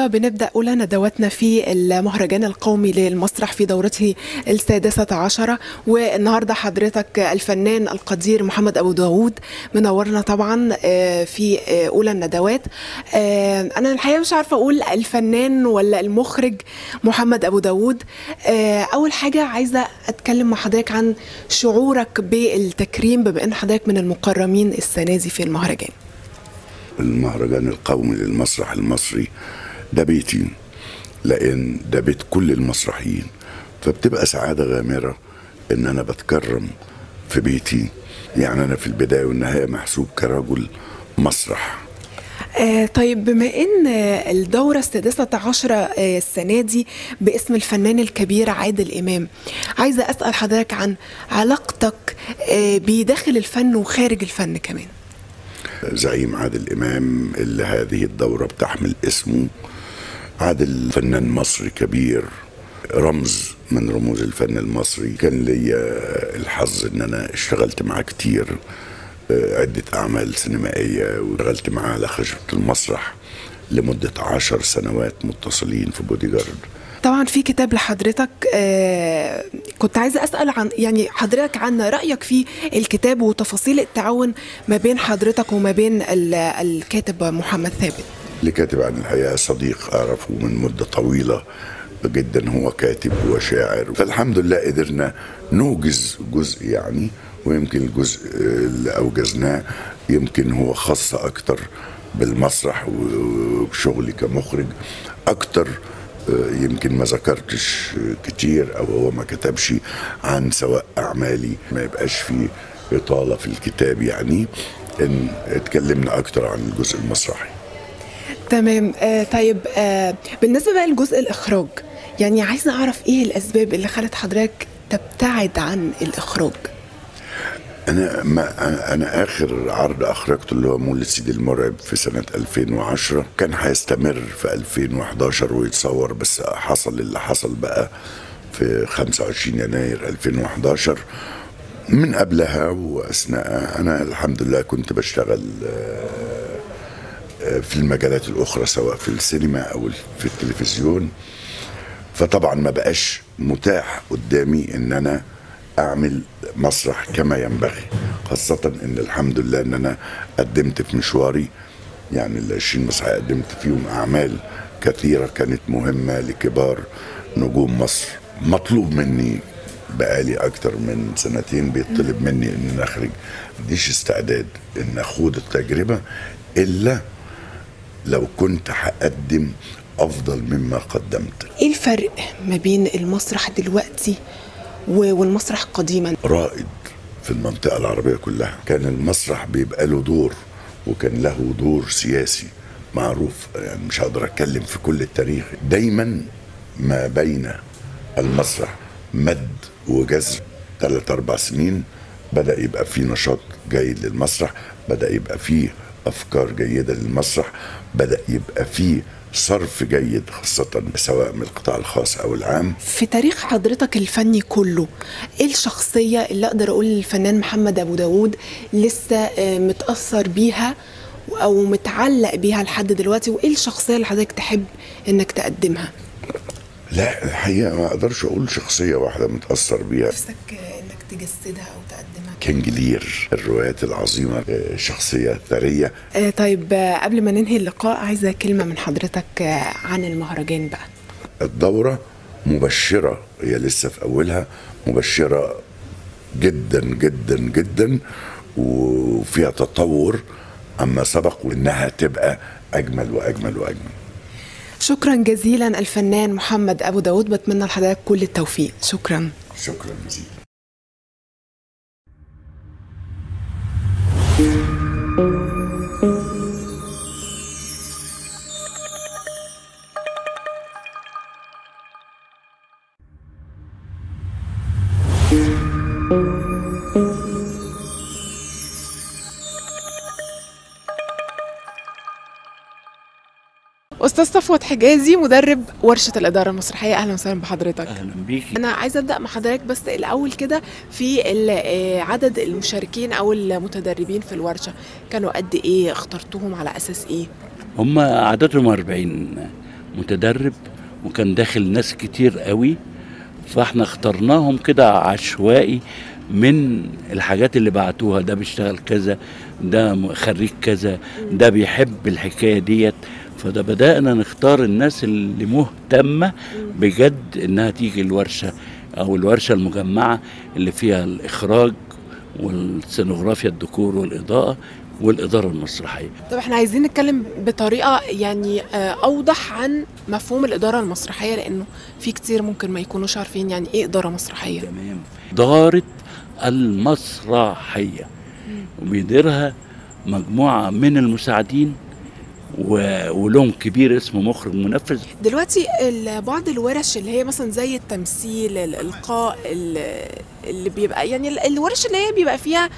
بنبدأ أولى ندواتنا في المهرجان القومي للمسرح في دورته 16، والنهاردة حضرتك الفنان القدير محمد أبو داود منورنا طبعا في أولى الندوات. أنا الحقيقة مش عارفة أقول الفنان ولا المخرج محمد أبو داود. أول حاجة عايزة أتكلم مع حضرتك عن شعورك بالتكريم بما أن حضرتك من المكرمين السنة دي في المهرجان. المهرجان القومي للمسرح المصري ده بيتي، لأن ده بيت كل المسرحيين، فبتبقى سعادة غامرة إن أنا بتكرم في بيتي. يعني أنا في البداية والنهاية محسوب كرجل مسرح. طيب، بما ان الدورة 16 السنة دي باسم الفنان الكبير عادل إمام، عايزة أسأل حضرتك عن علاقتك بداخل الفن وخارج الفن كمان. زعيم عادل إمام اللي هذه الدورة بتحمل اسمه، عادل فنان مصري كبير، رمز من رموز الفن المصري. كان لي الحظ ان انا اشتغلت معاه كتير، عدة أعمال سينمائية، واشتغلت معاه على خشبة المسرح لمدة 10 سنوات متصلين في بوديجارد. طبعا في كتاب لحضرتك، كنت عايزة أسأل عن يعني حضرتك عن رأيك في الكتاب وتفاصيل التعاون ما بين حضرتك وما بين الكاتب محمد ثابت. اللي كاتب عن الحقيقة صديق أعرفه من مدة طويلة جدا، هو كاتب وشاعر، فالحمد لله قدرنا نوجز جزء يعني، ويمكن الجزء اللي أوجزناه يمكن هو خاص أكتر بالمسرح وبشغلي كمخرج أكتر، يمكن ما ذكرتش كتير أو هو ما كتبش عن سواء أعمالي، ما يبقاش في إطالة في الكتاب، يعني إن اتكلمنا أكتر عن الجزء المسرحي. تمام. طيب، بالنسبة بقى لجزء الإخراج، يعني عايزة أعرف إيه الأسباب اللي خلت حضرتك تبتعد عن الإخراج؟ أنا آخر عرض أخرجته اللي هو مولد سيدي المرعب في سنة 2010، كان هيستمر في 2011 ويتصور، بس حصل اللي حصل بقى في 25 يناير 2011. من قبلها وأثناء أنا الحمد لله كنت بشتغل في المجالات الأخرى سواء في السينما أو في التلفزيون، فطبعا ما بقاش متاح قدامي إن أنا أعمل مسرح كما ينبغي، خاصة إن الحمد لله إن أنا قدمت في مشواري، يعني 20 مسرحية قدمت فيهم أعمال كثيرة كانت مهمة لكبار نجوم مصر. مطلوب مني بقالي أكتر من سنتين بيطلب مني إن أنا أخرج، مديش استعداد إن أخوض التجربة إلا لو كنت هقدم أفضل مما قدمت. إيه الفرق ما بين المسرح دلوقتي والمسرح قديما؟ رائد في المنطقة العربية كلها، كان المسرح بيبقى له دور، وكان له دور سياسي معروف، يعني مش هقدر أتكلم في كل التاريخ. دايما ما بين المسرح مد وجزر، 3-4 سنين بدأ يبقى فيه نشاط جيد للمسرح، بدأ يبقى فيه أفكار جيدة للمسرح، بدأ يبقى فيه صرف جيد خاصة سواء من القطاع الخاص أو العام. في تاريخ حضرتك الفني كله، إيه الشخصية اللي أقدر أقول الفنان محمد أبو داود لسه متأثر بيها أو متعلق بيها لحد دلوقتي، وإيه الشخصية اللي حضرتك تحب إنك تقدمها؟ لا الحقيقة ما أقدرش أقول شخصية واحدة متأثر بيها. نفسك إنك تجسدها أو تقدمها؟ كينج لير، الروايات العظيمة، شخصية ثرية. طيب، قبل ما ننهي اللقاء عايزة كلمة من حضرتك عن المهرجان بقى. الدورة مبشرة، هي لسه في أولها، مبشرة جدا جدا جدا، وفيها تطور عما سبق، وإنها تبقى أجمل وأجمل وأجمل. شكرا جزيلا الفنان محمد أبو داود، بتمنى لحضرتك كل التوفيق. شكرا. شكرا جزيلا. أستاذ صفوت حجازي، مدرب ورشة الإدارة المسرحية، أهلا وسهلا بحضرتك. أهلا بيكي. أنا عايزة أبدأ مع حضرتك بس الأول كده في عدد المشاركين أو المتدربين في الورشة، كانوا قد إيه؟ اخترتوهم على أساس إيه؟ هم عددهم 40 متدرب، وكان داخل ناس كتير قوي، فاحنا اخترناهم كده عشوائي من الحاجات اللي بعتوها، ده بيشتغل كذا، ده خريج كذا، ده بيحب الحكاية ديت. فده بدأنا نختار الناس اللي مهتمة بجد انها تيجي الورشة، او الورشة المجمعة اللي فيها الاخراج والسينوغرافيا، الديكور والإضاءة والإدارة المسرحية. طب احنا عايزين نتكلم بطريقة يعني أوضح عن مفهوم الإدارة المسرحية، لأنه في كتير ممكن ما يكونوش عارفين يعني إيه إدارة مسرحية. تمام. إدارة المسرحية وبيديرها مجموعة من المساعدين ولهم كبير اسمه مخرج منفذ. دلوقتي بعض الورش اللي هي مثلا زي التمثيل، الإلقاء، اللي بيبقى يعني الورش اللي هي بيبقى فيها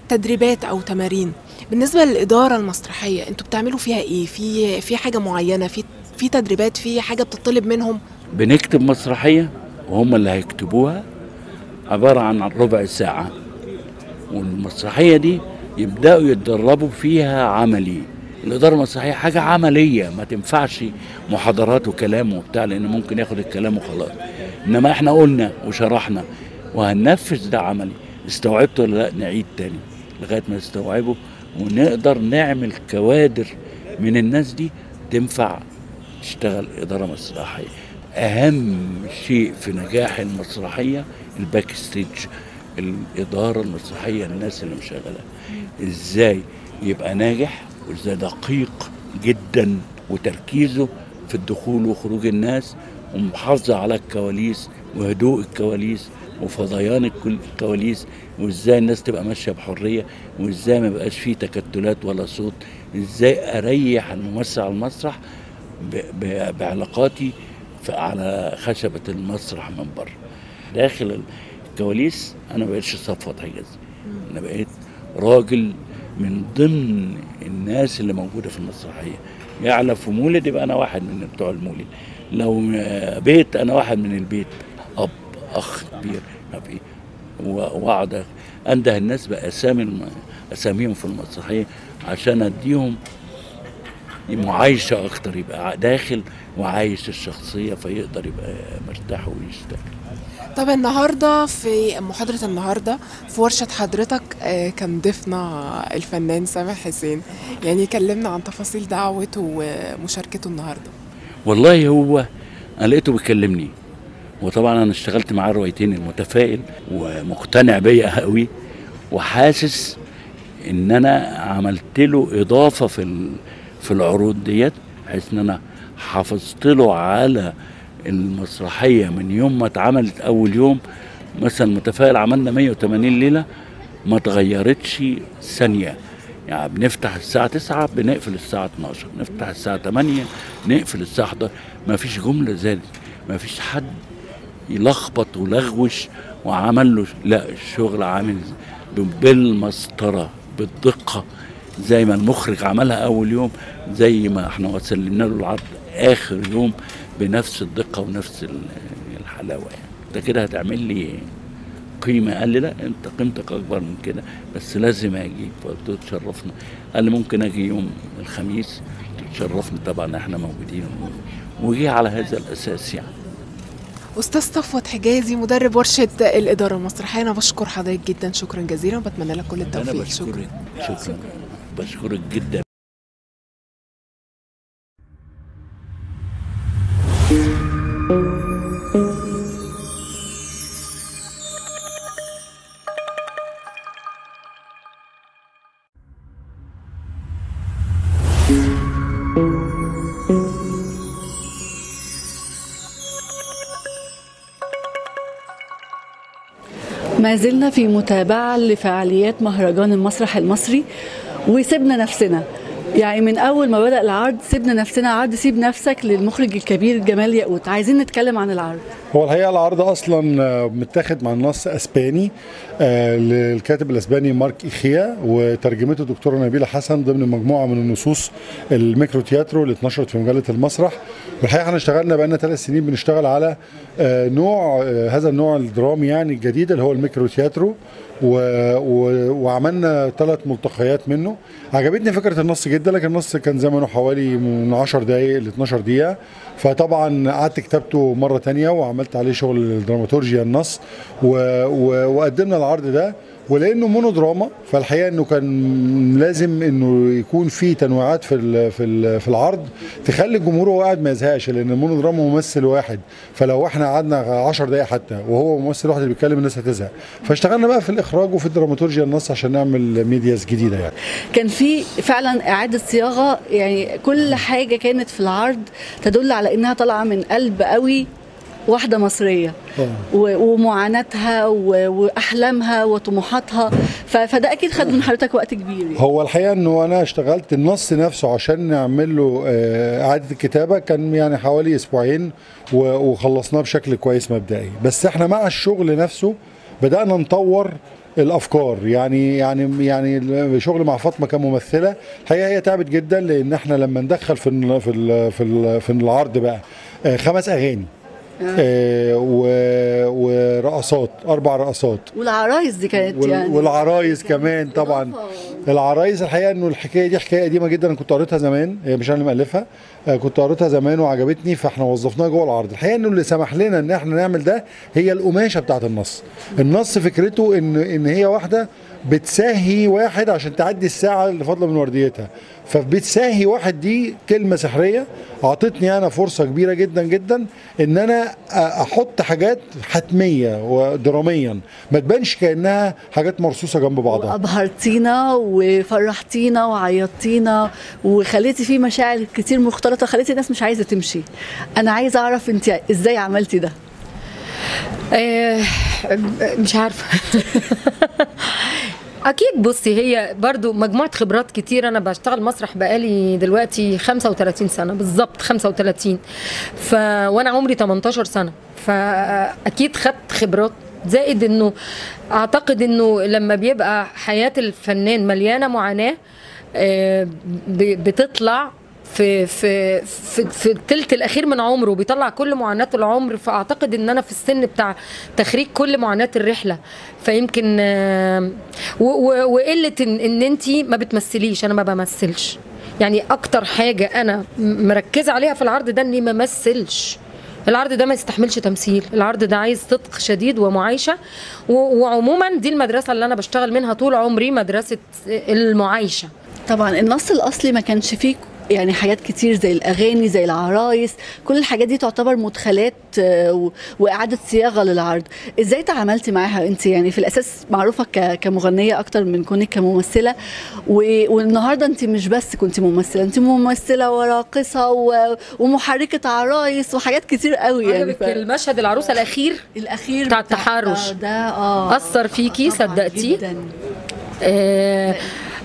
تدريبات او تمارين، بالنسبة للادارة المسرحية انتوا بتعملوا فيها ايه؟ في حاجة معينة، في تدريبات، في حاجة بتطلب منهم؟ بنكتب مسرحية وهم اللي هيكتبوها، عبارة عن ربع ساعة، والمسرحيه دي يبداوا يتدربوا فيها عملي. الادارة المسرحية حاجة عملية، ما تنفعش محاضرات وكلام وبتاع، لان ممكن ياخد الكلام وخلاص. انما احنا قلنا وشرحنا وهننفذ ده عملي، استوعبته ولا لا؟ نعيد تاني لغاية ما نستوعبه ونقدر نعمل كوادر من الناس دي تنفع تشتغل ادارة مسرحية. اهم شيء في نجاح المسرحية ال backstage، الادارة المسرحية، الناس اللي مشغلها ازاي يبقى ناجح، وازاي دقيق جدا وتركيزه في الدخول وخروج الناس، ومحافظة على الكواليس وهدوء الكواليس وفضيان الكواليس، وازاي الناس تبقى ماشية بحرية، وازاي ما بقاش فيه تكتلات ولا صوت، ازاي اريح الممثل على المسرح بعلاقاتي على خشبه المسرح من بره. داخل الكواليس انا ما بقتش صفوت حجازي، انا بقيت راجل من ضمن الناس اللي موجودة في المسرحية. يعلى في مولد يبقى انا واحد من بتوع المولد، لو بيت انا واحد من البيت، اب، اخ كبير، واقعد انده الناس باسامي اساميهم في المسرحية عشان اديهم معايشه اكتر، يبقى داخل وعايش الشخصية فيقدر يبقى مرتاح ويشتغل. طب النهارده في محاضرة النهارده في ورشه حضرتك كان ضيفنا الفنان سامح حسين، يعني كلمنا عن تفاصيل دعوته ومشاركته النهارده. والله هو انا لقيته بيكلمني، وطبعا انا اشتغلت معاه روايتين، المتفائل ومقتنع بيا قوي، وحاسس ان انا عملت له اضافه في العروض ديت، بحيث ان انا حافظت له على المسرحية من يوم ما اتعملت اول يوم. مثلا المتفائل عملنا 180 ليلة ما تغيرتش ثانية، يعني بنفتح الساعة 9 بنقفل الساعة 12، نفتح الساعة 8 نقفل الساعة 11، ما فيش جملة زادت، ما فيش حد يلخبط ولغوش وعمل له، لا الشغل عامل بالمسطره بالدقه زي ما المخرج عملها اول يوم، زي ما احنا سلمنا له العرض اخر يوم بنفس الدقة ونفس الحلاوة. يعني انت كده هتعمل لي قيمة؟ قال لي لا انت قيمتك اكبر من كده، بس لازم اجي. فقلت له تشرفنا. قال لي ممكن اجي يوم الخميس؟ تشرفنا طبعا، احنا موجودين. وجي على هذا الاساس. يعني أستاذ صفوت حجازي مدرب ورشة الإدارة المسرحية، أنا بشكر حضرتك جدا، شكرا جزيلا، وبتمنى لك كل التوفيق. أنا بشكرك، شكرا، بشكرك جدا. ما زلنا في متابعة لفعاليات مهرجان المسرح المصري، وسيبنا نفسنا، يعني من أول ما بدأ العرض سيبنا نفسنا، عرض سيب نفسك للمخرج الكبير جمال ياقوت. عايزين نتكلم عن العرض. هو الحقيقة العرض أصلا متاخد مع نص أسباني للكاتب الأسباني مارك إيخيا، وترجمته الدكتورة نبيلة حسن ضمن مجموعة من النصوص الميكرو تياترو اللي اتنشرت في مجلة المسرح. والحقيقة احنا اشتغلنا بقالنا 3 سنين بنشتغل على نوع هذا النوع الدرامي يعني الجديد اللي هو الميكرو تياترو، وعملنا 3 ملتقيات منه. عجبتني فكرة النص جدا. ادالك النص كان زمنه حوالي من 10 دقائق ل 12 دقيقة، فطبعا قعدت كتابته مرة ثانية وعملت عليه شغل الدراماتورجيا النص وقدمنا العرض ده. ولانه مونودراما فالحقيقة انه كان لازم انه يكون في تنويعات في العرض تخلي الجمهور وهو قاعد ما يزهقش، لان المونودراما ممثل واحد، فلو احنا قعدنا 10 دقائق حتى وهو ممثل واحد اللي بيتكلم الناس هتزهق. فاشتغلنا بقى في الاخراج وفي الدراماتورجيا النص عشان نعمل medias جديدة. يعني كان في فعلا اعاده صياغة، يعني كل حاجة كانت في العرض تدل على انها طالعه من قلب قوي واحدة مصرية ومعاناتها وأحلامها وطموحاتها، فده أكيد خد من حضرتك وقت كبير يعني. هو الحقيقة أنه أنا اشتغلت النص نفسه عشان نعمل له إعادة الكتابة كان يعني حوالي أسبوعين وخلصناه بشكل كويس مبدئي، بس احنا مع الشغل نفسه بدأنا نطور الافكار. يعني يعني يعني شغل مع فاطمة كممثله الحقيقة هي تعبت جدا، لان احنا لما ندخل في في في في العرض بقى 5 اغاني ورقصات، 4 رقصات، والعرايس دي كانت يعني والعرايس كمان طبعا. العرايس الحقيقة انه الحكاية دي حكاية قديمة جدا، انا كنت قريتها زمان، مش انا اللي مالفها، كنت قريتها زمان وعجبتني، فاحنا وظفناها جوه العرض. الحقيقة انه اللي سمح لنا ان احنا نعمل ده هي القماشه بتاعت النص. النص فكرته ان هي واحدة بتساهي واحد عشان تعدي الساعة اللي فاضلة من ورديتها، فبتساهي واحد دي كلمة سحريه اعطتني انا فرصة كبيرة جدا جدا ان انا احط حاجات حتمية ودراميا ما تبانش كانها حاجات مرصوصه جنب بعضها. ابهرتينا وفرحتينا وعيطتينا وخليتي فيه مشاعر كتير مختلطة، خليتي الناس مش عايزه تمشي. انا عايزه اعرف انت ازاي عملتي ده؟ مش عارفه. اكيد بصي، هي برضو مجموعة خبرات كتير. انا بشتغل مسرح بقالي دلوقتي 35 سنة بالظبط، 35، وانا عمري 18 سنة، فاكيد خدت خبرات. زائد انه اعتقد انه لما بيبقى حياة الفنان مليانة معاناة بتطلع في في في في الثلث الاخير من عمره، بيطلع كل معاناة العمر. فاعتقد ان انا في السن بتاع تخريج كل معاناة الرحلة، فيمكن وقلة ان انت ما بتمثليش. انا ما بمثلش، يعني اكتر حاجة انا مركزه عليها في العرض ده اني ما مثلش. العرض ده ما يستحملش تمثيل، العرض ده عايز صدق شديد ومعايشه. وعموما دي المدرسة اللي انا بشتغل منها طول عمري، مدرسه المعايشه. طبعا النص الاصلي ما كانش فيه يعني حاجات كتير زي الأغاني زي العرايس، كل الحاجات دي تعتبر مدخلات وإعادة صياغة للعرض. إزاي تعاملتي معاها أنت؟ يعني في الأساس معروفة كمغنية أكتر من كونك كممثلة، والنهاردة أنت مش بس كنت ممثلة، أنت ممثلة وراقصة ومحركة عرايس وحاجات كتير قوي. يعني المشهد العروسة الأخير بتاع التحرش ده أثر فيكي؟ صدقتي؟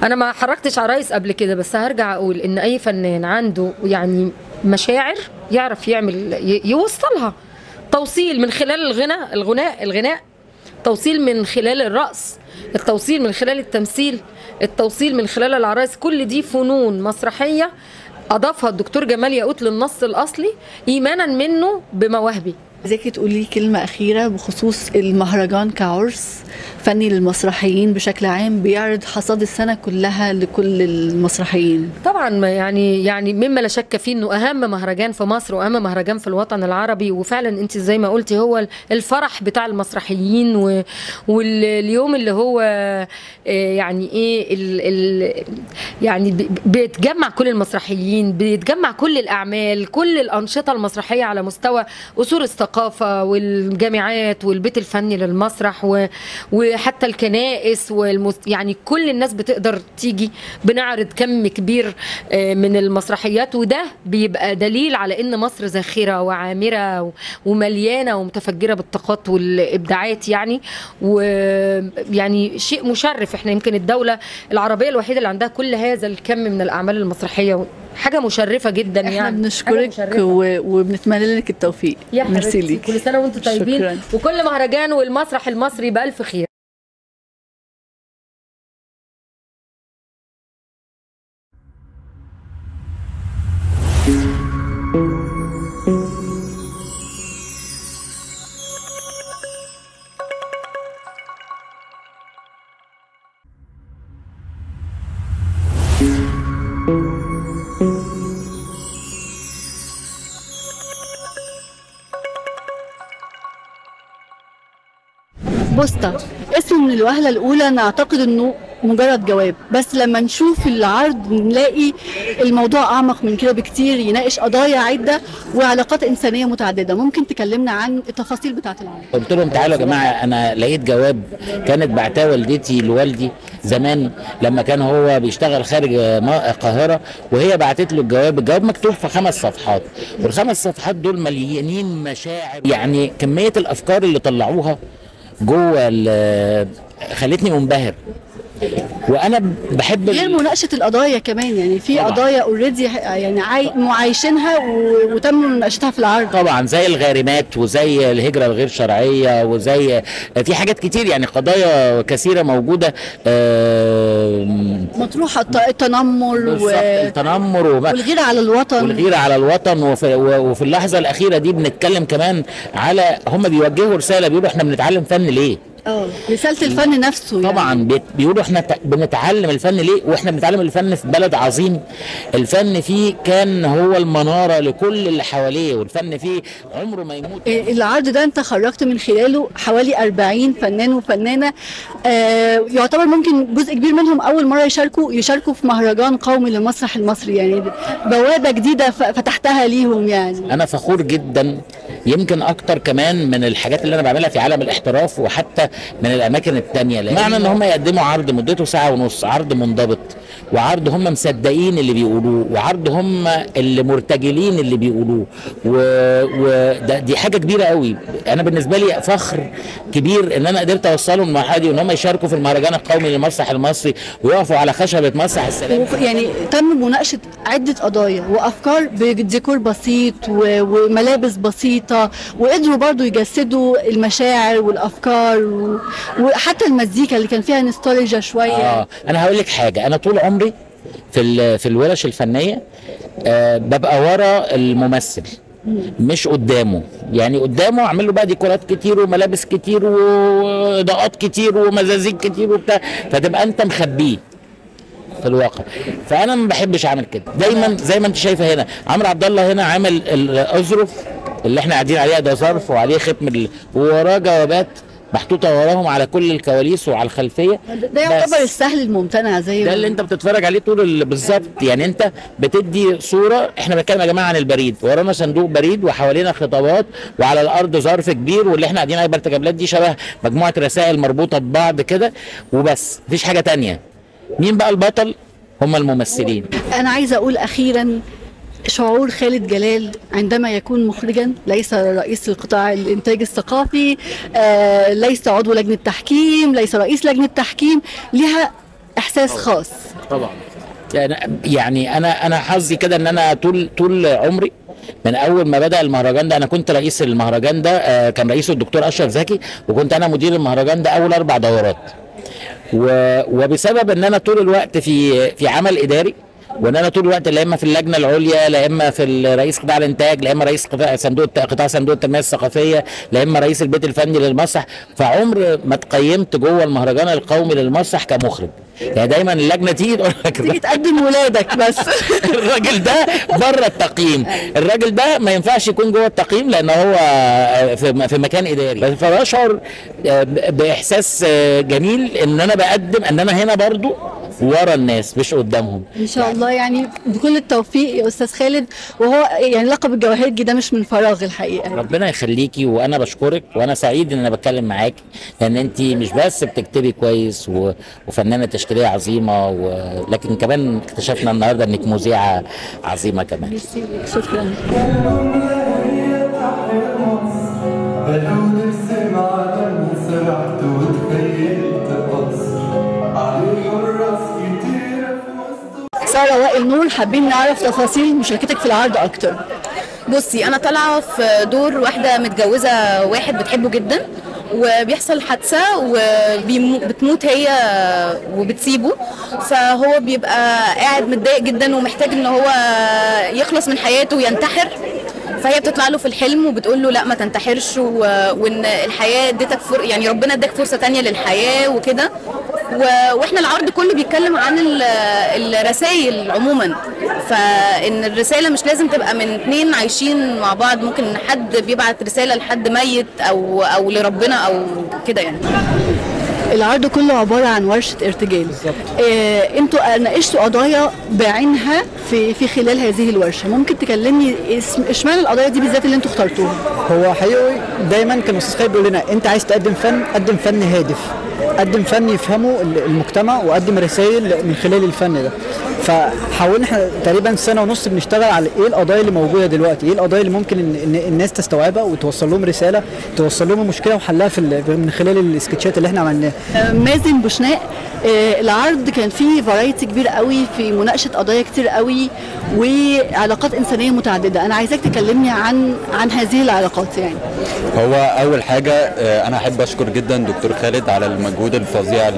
أنا ما حركتش عرايس قبل كده، بس هرجع أقول إن أي فنان عنده يعني مشاعر يعرف يعمل يوصلها، توصيل من خلال الغناء، توصيل من خلال الرقص، التوصيل من خلال التمثيل، التوصيل من خلال العرايس. كل دي فنون مسرحية أضافها الدكتور جمال ياقوت للنص الأصلي إيمانا منه بمواهبي. عايزاكي تقولي كلمة أخيرة بخصوص المهرجان كعرس فني للمسرحيين بشكل عام، بيعرض حصاد السنة كلها لكل المسرحيين. طبعا يعني مما لا شك فيه انه اهم مهرجان في مصر واهم مهرجان في الوطن العربي، وفعلا انت زي ما قلتي هو الفرح بتاع المسرحيين، واليوم اللي هو يعني ايه يعني بيتجمع كل المسرحيين، بيتجمع كل الاعمال، كل الانشطة المسرحية على مستوى قصور الثقافة والجامعات والبيت الفني للمسرح وحتى الكنائس يعني كل الناس بتقدر تيجي. بنعرض كم كبير من المسرحيات، وده بيبقى دليل على ان مصر زاخرة وعامرة ومليانة ومتفجرة بالطاقات والابداعات، يعني ويعني شيء مشرف. احنا يمكن الدولة العربية الوحيدة اللي عندها كل هذا الكم من الاعمال المسرحية، حاجة مشرفة جدا. احنا يعني بنشكرك وبنتمنى لك التوفيق. يا حبيبتي، كل سنة وانتم طيبين. شكرا. وكل مهرجان والمسرح المصري بألف خير. بوسطة اسمه من الوهلة الأولى نعتقد أنه مجرد جواب، بس لما نشوف العرض نلاقي الموضوع أعمق من كده بكتير، يناقش قضايا عدة وعلاقات إنسانية متعددة. ممكن تكلمنا عن التفاصيل بتاعة العرض؟ قلت لهم تعالوا يا جماعة، أنا لقيت جواب كانت بعتاه والدتي لوالدي زمان لما كان هو بيشتغل خارج القاهرة، وهي بعتت له الجواب. الجواب مكتوب في 5 صفحات، وال5 صفحات دول مليانين مشاعر، يعني كمية الأفكار اللي طلعوها جوه خلتني منبهر. وانا بحب غير مناقشة القضايا كمان، يعني في قضايا already يعني معايشينها وتم مناقشتها في العرض طبعا، زي الغارمات وزي الهجرة الغير شرعية وزي في حاجات كتير، يعني قضايا كثيرة موجودة مطروحة، التنمر التنمر والغيرة على الوطن، والغيرة على الوطن. وفي اللحظة الاخيرة دي بنتكلم كمان على هم بيوجهوا رسالة، بيقولوا احنا بنتعلم فن ليه؟ رسالة الفن نفسه طبعا يعني. بيقولوا احنا بنتعلم الفن ليه؟ واحنا بنتعلم الفن في بلد عظيم، الفن فيه كان هو المنارة لكل اللي حواليه، والفن فيه عمره ما يموت. العرض ده انت خرجت من خلاله حوالي 40 فنان وفنانة، يعتبر ممكن جزء كبير منهم أول مرة يشاركوا في مهرجان قومي للمسرح المصري، يعني بوابة جديدة فتحتها ليهم. يعني أنا فخور جدا، يمكن أكتر كمان من الحاجات اللي أنا بعملها في عالم الاحتراف وحتى من الاماكن التانية، معنى ان هم يقدموا عرض مدته 1.5 ساعة، عرض منضبط، وعرض هم مصدقين اللي بيقولوه، وعرض هم اللي مرتجلين اللي بيقولوه، دي حاجة كبيرة قوي. انا بالنسبة لي فخر كبير ان انا قدرت اوصلهم للمرحلة دي، وان هم يشاركوا في المهرجان القومي للمسرح المصري ويقفوا على خشبه مسرح السلام. يعني تم مناقشة عده قضايا وافكار بديكور بسيط وملابس بسيطة، وقدروا برضو يجسدوا المشاعر والافكار وحتى المزيكا اللي كان فيها نوستالجيا شوية. انا هقول لك حاجة، انا طول عمري في الورش الفنية ببقى ورا الممثل مش قدامه، يعني قدامه اعمل له بقى ديكورات كتير وملابس كتير واضاءات كتير ومزازيك كتير وبتاع، فتبقى انت مخبيه في الواقع. فانا ما بحبش اعمل كده. دايما زي ما انت شايفه هنا عمرو عبد الله هنا عامل الاظرف اللي احنا قاعدين عليها، ده ظرف وعليه ختم ووراه جوابات محطوطة وراهم على كل الكواليس وعلى الخلفية. ده يعتبر السهل الممتنع، زي ده اللي انت بتتفرج عليه طول بالظبط. يعني انت بتدي صوره، احنا بنتكلم يا جماعة عن البريد، ورانا صندوق بريد وحوالينا خطابات وعلى الارض ظرف كبير، واللي احنا قاعدين عليه برتجابلات دي شبه مجموعة رسائل مربوطة ببعض كده وبس، مفيش حاجة تانية. مين بقى البطل؟ هم الممثلين. انا عايزه اقول اخيرا شعور خالد جلال عندما يكون مخرجا، ليس رئيس القطاع الانتاج الثقافي، ليس عضو لجنة تحكيم، ليس رئيس لجنة تحكيم، لها احساس خاص طبعا. يعني انا حظي كده ان انا طول عمري من اول ما بدا المهرجان ده، انا كنت رئيس المهرجان ده، كان رئيسه الدكتور اشرف زكي، وكنت انا مدير المهرجان ده اول 4 دورات، وبسبب ان انا طول الوقت في عمل اداري، وان انا طول الوقت لا اما في اللجنة العليا، لا اما في رئيس قطاع الانتاج، لا اما رئيس قطاع صندوق التنمية الثقافية، لا اما رئيس البيت الفني للمسرح، فعمر ما اتقيمت جوه المهرجان القومي للمسرح كمخرج. يعني دايما اللجنة تيجي تقول لك تيجي تقدم ولادك بس الراجل ده بره التقييم، الراجل ده ما ينفعش يكون جوه التقييم لان هو في مكان اداري. فبشعر باحساس جميل ان انا بقدم، ان انا هنا برضو ورا الناس مش قدامهم. ان شاء الله يعني بكل التوفيق يا استاذ خالد، وهو يعني لقب الجواهرجي ده مش من فراغ الحقيقة. ربنا يخليكي، وانا بشكرك، وانا سعيد ان انا بتكلم معاكي، لان انت مش بس بتكتبي كويس وفنانه تشكيليه عظيمة، لكن كمان اكتشفنا النهارده انك مذيعه عظيمة كمان. ميرسي، شكرا. سارة وائل نور، حابين نعرف تفاصيل مشاركتك في العرض أكتر. بصي، أنا طالعة في دور واحدة متجوزة واحد بتحبه جدا، وبيحصل حادثة وبتموت هي وبتسيبه، فهو بيبقى قاعد متضايق جدا ومحتاج إن هو يخلص من حياته وينتحر. فهي بتطلع له في الحلم وبتقول له لا ما تنتحرش، وان الحياة اديتك يعني ربنا اداك فرصة تانية للحياة وكده. واحنا العرض كله بيتكلم عن الرسائل عموما، فان الرسالة مش لازم تبقى من اتنين عايشين مع بعض، ممكن حد بيبعت رسالة لحد ميت او لربنا او كده يعني. العرض كله عبارة عن ورشه ارتجال. انتوا ناقشتوا قضايا بعينها في خلال هذه الورشة، ممكن تكلمني اشمعنى القضايا دي بالذات اللي انتوا اخترتوها؟ هو حقيقي دايما كان الاستاذ خالد بيقول لنا انت عايز تقدم فن، قدم فن هادف، قدم فن يفهمه المجتمع، وقدم رسائل من خلال الفن ده. فحاولنا احنا تقريبا سنة ونص بنشتغل على ايه القضايا اللي موجودة دلوقتي، ايه القضايا اللي ممكن إن الناس تستوعبها وتوصل لهم رسالة، توصل لهم المشكلة وحلها من خلال السكتشات اللي احنا عملناها. مازن بوشناق، العرض كان فيه variety كبير قوي في مناقشة قضايا كتير قوي وعلاقات انسانيه متعددة، انا عايزاك تكلمني عن هذه العلاقات. يعني هو اول حاجة انا احب اشكر جدا دكتور خالد على المجهود الفظيع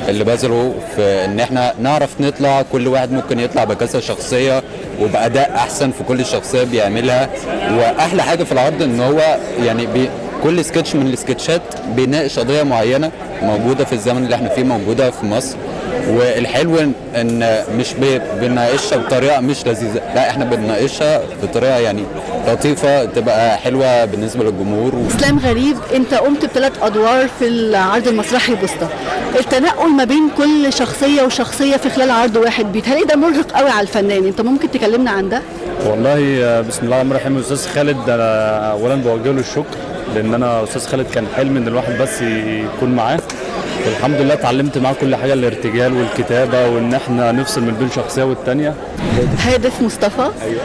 اللي بذله في ان احنا نعرف نطلع، كل واحد ممكن يطلع بكذا شخصية وباداء احسن في كل شخصية بيعملها. واحلى حاجة في العرض ان هو يعني كل سكتش من السكتشات بيناقش قضية معينة موجودة في الزمن اللي احنا فيه، موجودة في مصر. والحلو ان مش بنناقشها بطريقة مش لذيذة، لا احنا بنناقشها بطريقة يعني لطيفة تبقى حلوة بالنسبة للجمهور. اسلام غريب، انت قمت بثلاث ادوار في العرض المسرحي بوسطه، التنقل ما بين كل شخصية وشخصية في خلال عرض واحد بيتهيألي ده مرهق قوي على الفنان، انت ممكن تكلمنا عن ده؟ والله بسم الله الرحمن الرحيم. استاذ خالد انا اولا بوجه له الشكر، لان انا استاذ خالد كان حلم ان الواحد بس يكون معاه، والحمد لله اتعلمت معاه كل حاجة، الارتجال والكتابة وان احنا نفصل من بين شخصية والثانية. هادف مصطفى، أيوة.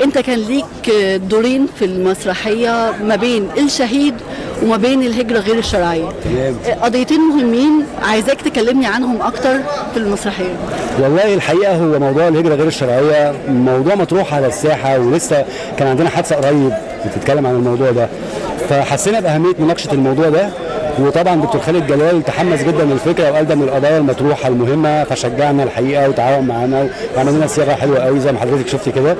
انت كان ليك دورين في المسرحية، ما بين الشهيد وما بين الهجرة غير الشرعية، قضيتين مهمين عايزاك تكلمني عنهم اكتر في المسرحية. والله الحقيقة هو موضوع الهجرة غير الشرعية موضوع مطروح على الساحة، ولسه كان عندنا حادثه قريب بتتكلم عن الموضوع ده، فحسينا باهمية مناقشة الموضوع ده. وطبعا دكتور خالد جلال تحمس جدا للفكرة وقال ده من القضايا المطروحة المهمة، فشجعنا الحقيقة وتعاون معانا وعمل لنا صياغة حلوة قوي زي ما حضرتك شفتي كده،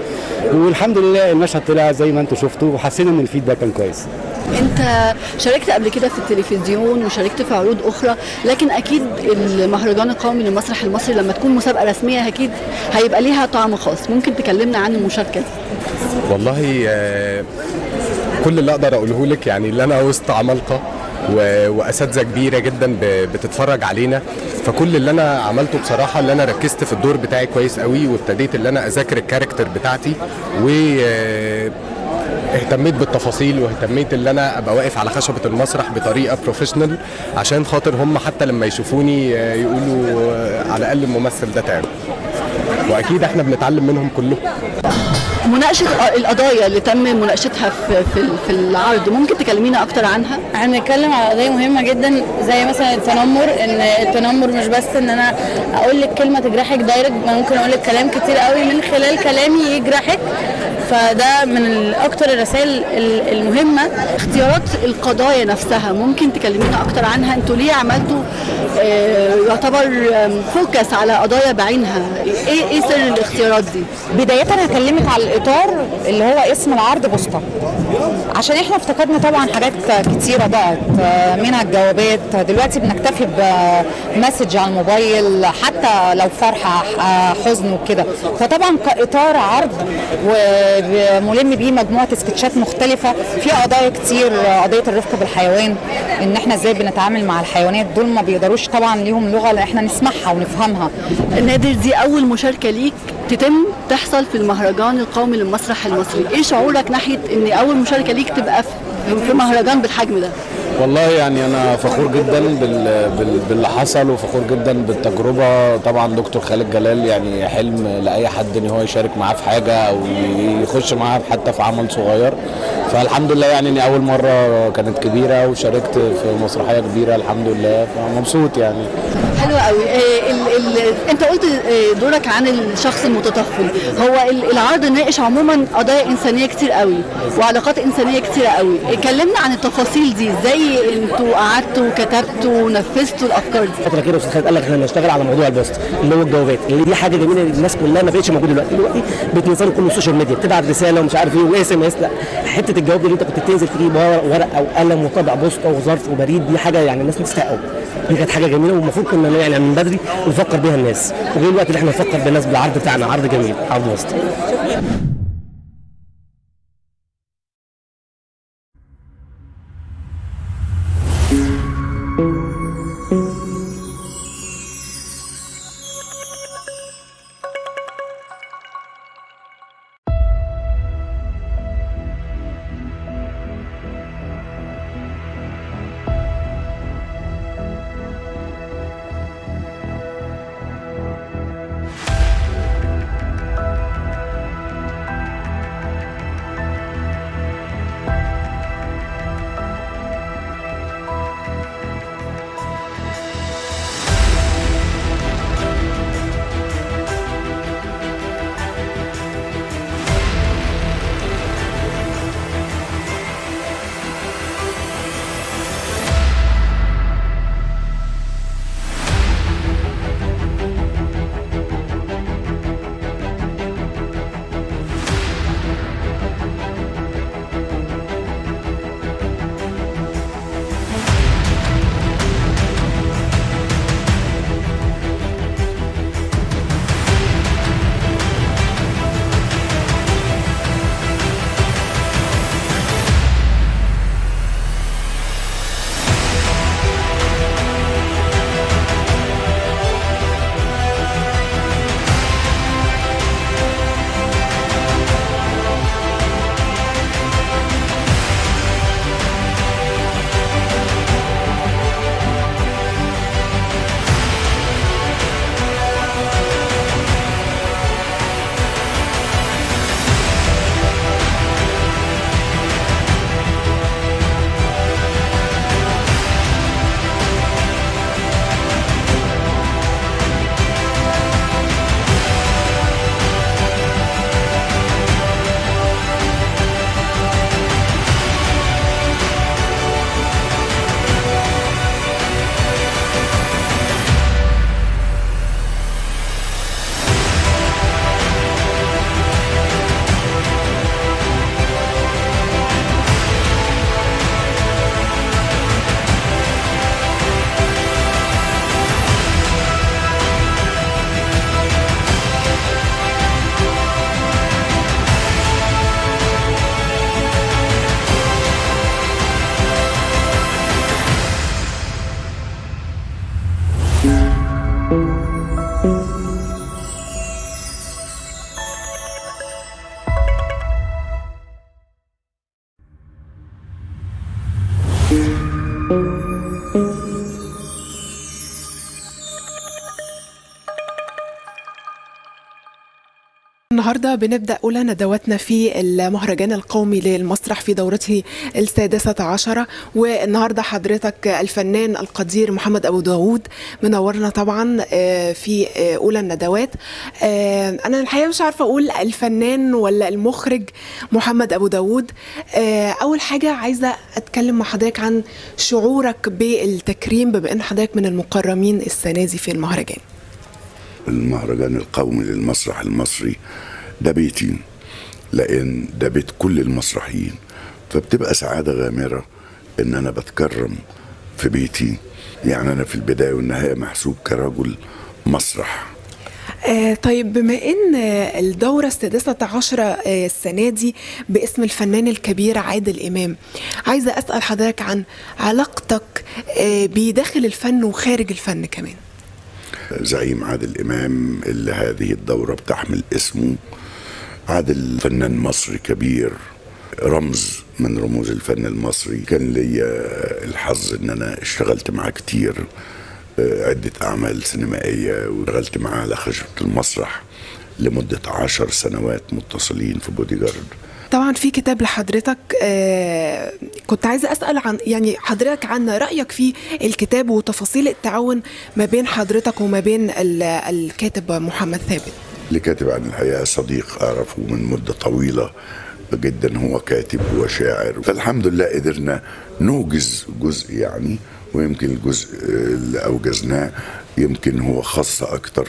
والحمد لله المشهد طلع زي ما انتم شفتوا، وحسينا ان الفيدباك كان كويس. انت شاركت قبل كده في التلفزيون وشاركت في عروض اخرى، لكن اكيد المهرجان القومي للمسرح المصري لما تكون مسابقة رسمية اكيد هيبقى ليها طعم خاص، ممكن تكلمنا عن المشاركة دي؟ والله كل اللي اقدر اقوله لك يعني اللي انا وسط عمالقة واساتذه كبيرة جدا بتتفرج علينا، فكل اللي انا عملته بصراحة اللي انا ركزت في الدور بتاعي كويس قوي، وابتديت اللي انا اذاكر ال character بتاعتي، و اهتميت بالتفاصيل، واهتميت ان انا ابقى واقف على خشبه المسرح بطريقة professional عشان خاطر هم حتى لما يشوفوني يقولوا على الاقل الممثل ده تعب، واكيد احنا بنتعلم منهم كلهم. مناقشة القضايا اللي تم مناقشتها في العرض، ممكن تكلمينا اكتر عنها؟ احنا بنتكلم على قضايا مهمة جدا زي مثلا التنمر، ان التنمر مش بس ان انا اقول لك كلمة تجرحك direct، ممكن اقول لك كلام كتير قوي من خلال كلامي يجرحك، فده من اكتر الرسائل المهمة. اختيارات القضايا نفسها ممكن تكلمينا اكتر عنها؟ انتوا ليه عملتوا يعتبر focus على قضايا بعينها؟ ايه سر الاختيارات دي؟ بداية هكلمك على الاطار اللي هو اسم العرض بوسطه، عشان احنا افتقدنا طبعا حاجات كتيرة ضاعت منها الجوابات، دلوقتي بنكتفي ب message على الموبايل حتى لو فرحه حزن وكده، فطبعا كاطار عرض وملم بيه مجموعة سكتشات مختلفة في قضايا كتير، قضية الرفق بالحيوان، ان احنا ازاي بنتعامل مع الحيوانات دول ما بيقدروش طبعا ليهم لغة احنا نسمعها ونفهمها. نادر، دي اول مشاركة ليك تحصل في المهرجان القومي للمسرح المصري، ايه شعورك ناحية ان اول مشاركة ليك تبقى في مهرجان بالحجم ده؟ والله يعني انا فخور جدا باللي حصل، وفخور جدا بالتجربة. طبعا دكتور خالد جلال يعني حلم لاي حد ان هو يشارك معاه في حاجة او يخش معاه حتى في عمل صغير، فالحمد لله يعني اني اول مرة كانت كبيرة وشاركت في مسرحية كبيرة الحمد لله، فمبسوط يعني. حلو قوي. انت قلت دورك عن الشخص المتطفل، هو العرض ناقش عموما قضايا انسانيه كتير قوي وعلاقات انسانيه كتير قوي، اتكلمنا عن التفاصيل دي ازاي انتوا قعدتوا وكتبتوا ونفذتوا الافكار دي؟ الفترة الاخيرة استاذ خالد قال لك احنا هنشتغل على موضوع البوست اللي هو الجوابات، اللي دي حاجة جميلة للناس كلها ما بقتش موجودة دلوقتي، دلوقتي بتنزل كله ال social media، بتبعت رسالة ومش عارف ايه و SMS، لا حتة الجواب اللي انت كنت بتنزل تجيب ورق او قلم وطبع بوسطه وظرف وبريد، دي حاجة يعني الناس تستحقها. دي كانت حاجة جميلة والمفروض كنا يعني من بدري نفكر بيها الناس، وغير الوقت اللي احنا نفكر بالناس بالعرض بتاعنا، عرض جميل، عرض وسط. النهارده بنبدأ أولى ندواتنا في المهرجان القومي للمسرح في دورته 16، والنهارده حضرتك الفنان القدير محمد أبو داوود منورنا طبعا في أولى الندوات. أنا الحقيقة مش عارفة أقول الفنان ولا المخرج محمد أبو داوود. أول حاجة عايزة أتكلم مع حضرتك عن شعورك بالتكريم بما أن حضرتك من المكرمين السنة دي في المهرجان. المهرجان القومي للمسرح المصري ده بيتي، لأن ده بيت كل المسرحيين، فبتبقى سعادة غامرة إن أنا بتكرم في بيتي. يعني أنا في البداية والنهاية محسوب كرجل مسرح. طيب بما إن الدورة 16 السنة دي باسم الفنان الكبير عادل إمام، عايزة أسأل حضرتك عن علاقتك بداخل الفن وخارج الفن كمان. زعيم عادل إمام اللي هذه الدورة بتحمل اسمه، عادل فنان مصري كبير، رمز من رموز الفن المصري. كان لي الحظ ان انا اشتغلت معاه كتير، عدة اعمال سينمائية، واشتغلت معاه على خشبة المسرح لمدة 10 سنوات متصلين في بودي جارد. طبعا في كتاب لحضرتك، كنت عايزة أسأل عن يعني حضرتك عن رأيك في الكتاب وتفاصيل التعاون ما بين حضرتك وما بين الكاتب محمد ثابت. اللي كاتب عن الحقيقة صديق أعرفه من مدة طويلة جدا، هو كاتب وشاعر، فالحمد لله قدرنا نوجز جزء يعني، ويمكن الجزء اللي أوجزناه يمكن هو خاص أكتر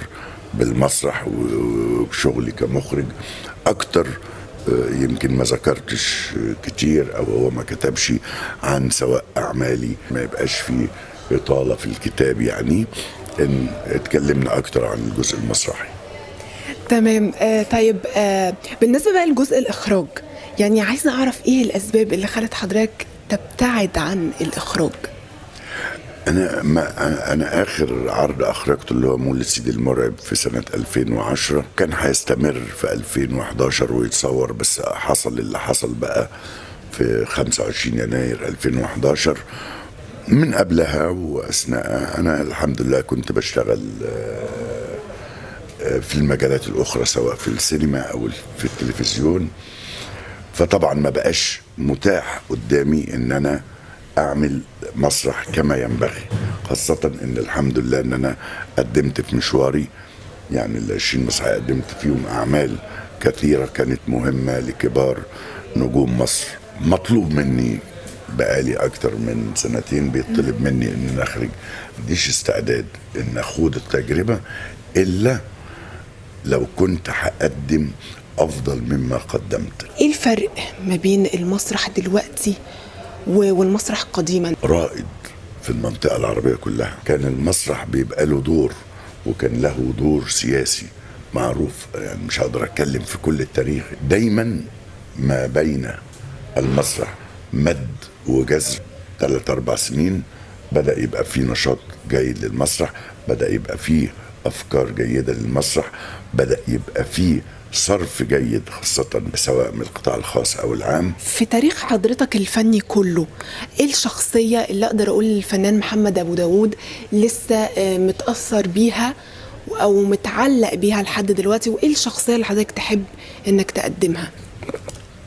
بالمسرح وبشغلي كمخرج أكتر يمكن ما ذكرتش كتير او هو ما كتبش عن سواء اعمالي، ما يبقاش في اطاله في الكتاب، يعني ان اتكلمنا اكتر عن الجزء المسرحي. تمام. طيب بالنسبة بقى لجزء الاخراج، يعني عايزه اعرف ايه الاسباب اللي خلت حضرتك تبتعد عن الاخراج؟ انا اخر عرض اخرجته اللي هو مولد سيدي المرعب في سنة 2010، كان هيستمر في 2011 ويتصور، بس حصل اللي حصل بقى في 25 يناير 2011. من قبلها واثناء انا الحمد لله كنت بشتغل في المجالات الاخرى سواء في السينما او في التلفزيون، فطبعا ما بقاش متاح قدامي ان انا اعمل مسرح كما ينبغي، خاصة ان الحمد لله ان انا قدمت في مشواري، يعني ال 20 مسرحية قدمت فيهم اعمال كثيرة كانت مهمة لكبار نجوم مصر. مطلوب مني بقالي اكتر من سنتين بيطلب مني ان انا اخرج، مديش استعداد ان اخوض التجربة الا لو كنت هقدم افضل مما قدمت. ايه الفرق ما بين المسرح دلوقتي والمسرح قديما؟ رائد في المنطقة العربية كلها، كان المسرح بيبقى له دور، وكان له دور سياسي معروف، يعني مش هقدر اتكلم في كل التاريخ. دايما ما بين المسرح مد وجزر، 3-4 سنين بدأ يبقى فيه نشاط جيد للمسرح، بدأ يبقى فيه أفكار جيدة للمسرح، بدأ يبقى فيه صرف جيد خاصة سواء من القطاع الخاص أو العام. في تاريخ حضرتك الفني كله، إيه الشخصية اللي أقدر أقول الفنان محمد أبو داود لسه متأثر بيها أو متعلق بيها لحد دلوقتي، وإيه الشخصية اللي حضرتك تحب إنك تقدمها؟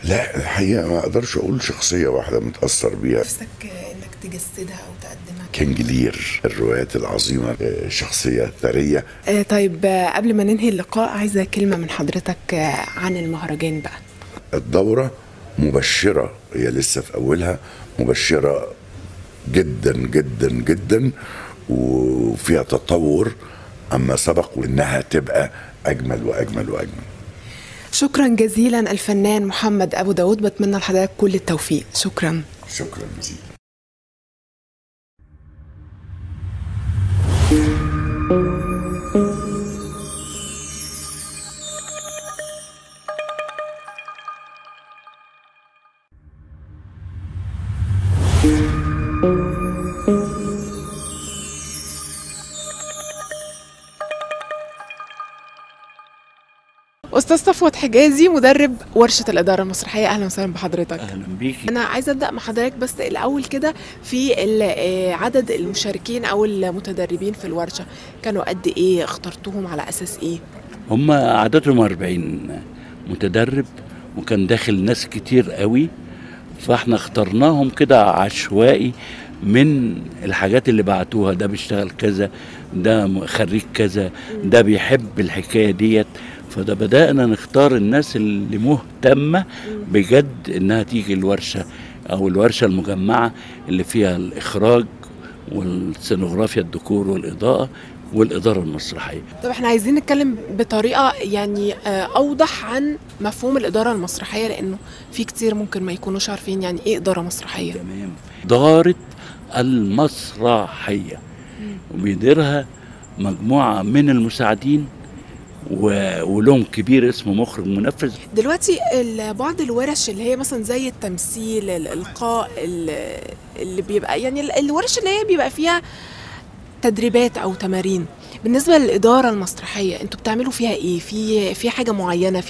لا الحقيقة ما أقدرش أقول شخصية واحدة متأثر بيها. نفسك إنك تجسدها أو تقدمها؟ كينج لير، الروايات العظيمة، شخصية ثرية. طيب قبل ما ننهي اللقاء عايزة كلمة من حضرتك عن المهرجان بقى. الدورة مبشرة، هي لسه في أولها، مبشرة جدا جدا جدا، وفيها تطور أما سبق، وإنها تبقى أجمل وأجمل وأجمل. شكرا جزيلا الفنان محمد أبو داود، بتمنى لحضرتك كل التوفيق. شكرا. شكرا جزيلا. أستاذ صفوت حجازي، مدرب ورشة الإدارة المسرحية، أهلا وسهلا بحضرتك. أهلا بيكي. أنا عايزة أبدأ مع حضرتك بس الأول كده في عدد المشاركين أو المتدربين في الورشة، كانوا قد إيه؟ اخترتوهم على أساس إيه؟ هم عددهم 40 متدرب، وكان داخل ناس كتير قوي، فاحنا اخترناهم كده عشوائي من الحاجات اللي بعتوها، ده بيشتغل كذا، ده خريج كذا، ده بيحب الحكاية ديت، فده بدأنا نختار الناس اللي مهتمة بجد إنها تيجي الورشة أو الورشة المجمعة اللي فيها الإخراج والسينوغرافيا، الديكور والإضاءة والإدارة المسرحية. طب احنا عايزين نتكلم بطريقة يعني أوضح عن مفهوم الإدارة المسرحية، لأنه في كتير ممكن ما يكونوش عارفين يعني إيه إدارة مسرحية. تمام. إدارة المسرحية وبيديرها مجموعة من المساعدين ولهم كبير اسمه مخرج منفذ. دلوقتي بعض الورش اللي هي مثلا زي التمثيل، الإلقاء، اللي بيبقى يعني الورش اللي هي بيبقى فيها تدريبات أو تمارين، بالنسبة للإدارة المسرحية انتوا بتعملوا فيها إيه؟ في حاجة معينة،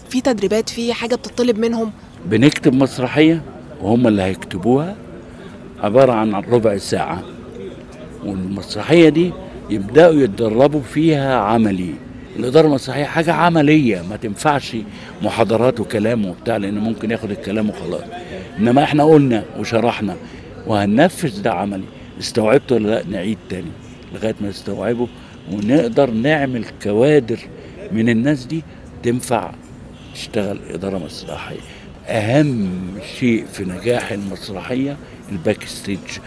في تدريبات، في حاجة بتطلب منهم؟ بنكتب مسرحية وهم اللي هيكتبوها، عبارة عن ربع ساعة، والمسرحية دي يبدأوا يتدربوا فيها عملي. الإدارة المسرحية حاجة عملية، ما تنفعش محاضرات وكلام وبتاع، لأن ممكن ياخد الكلام وخلاص. إنما إحنا قلنا وشرحنا وهننفذ ده عملي، استوعبته ولا لا؟ نعيد تاني لغاية ما نستوعبه، ونقدر نعمل كوادر من الناس دي تنفع تشتغل إدارة مسرحية. أهم شيء في نجاح المسرحية ال backstage،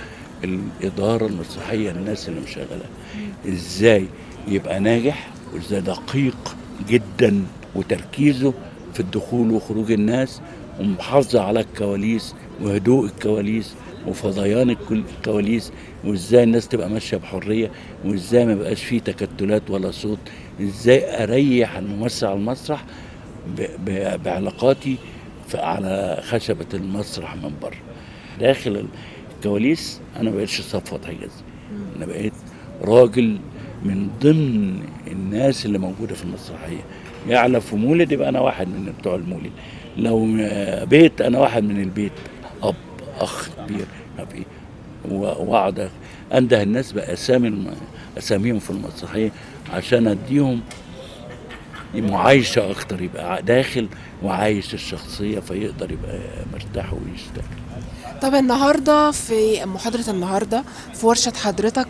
الإدارة المسرحية، الناس اللي مشغلة إزاي يبقى ناجح، وإزاي دقيق جدا وتركيزه في في الدخول وخروج الناس، ومحافظة على الكواليس وهدوء الكواليس وفضيان الكواليس، وازاي الناس تبقى ماشية بحرية، وازاي ما بقاش فيه تكتلات ولا صوت، ازاي اريح الممثل على المسرح بعلاقاتي على خشبه المسرح من بره. داخل الكواليس انا ما بقتش صفوت حجازي، انا بقيت راجل من ضمن الناس اللي موجودة في المسرحية. يعني في مولد يبقى انا واحد من بتوع المولد، لو بيت انا واحد من البيت، اب، اخ كبير، ما واقعد انده الناس باسامي اساميهم في المسرحية عشان اديهم معايشه اكتر، يبقى داخل وعايش الشخصية فيقدر يبقى مرتاح ويشتغل. طب النهارده في محاضرة النهارده في ورشه حضرتك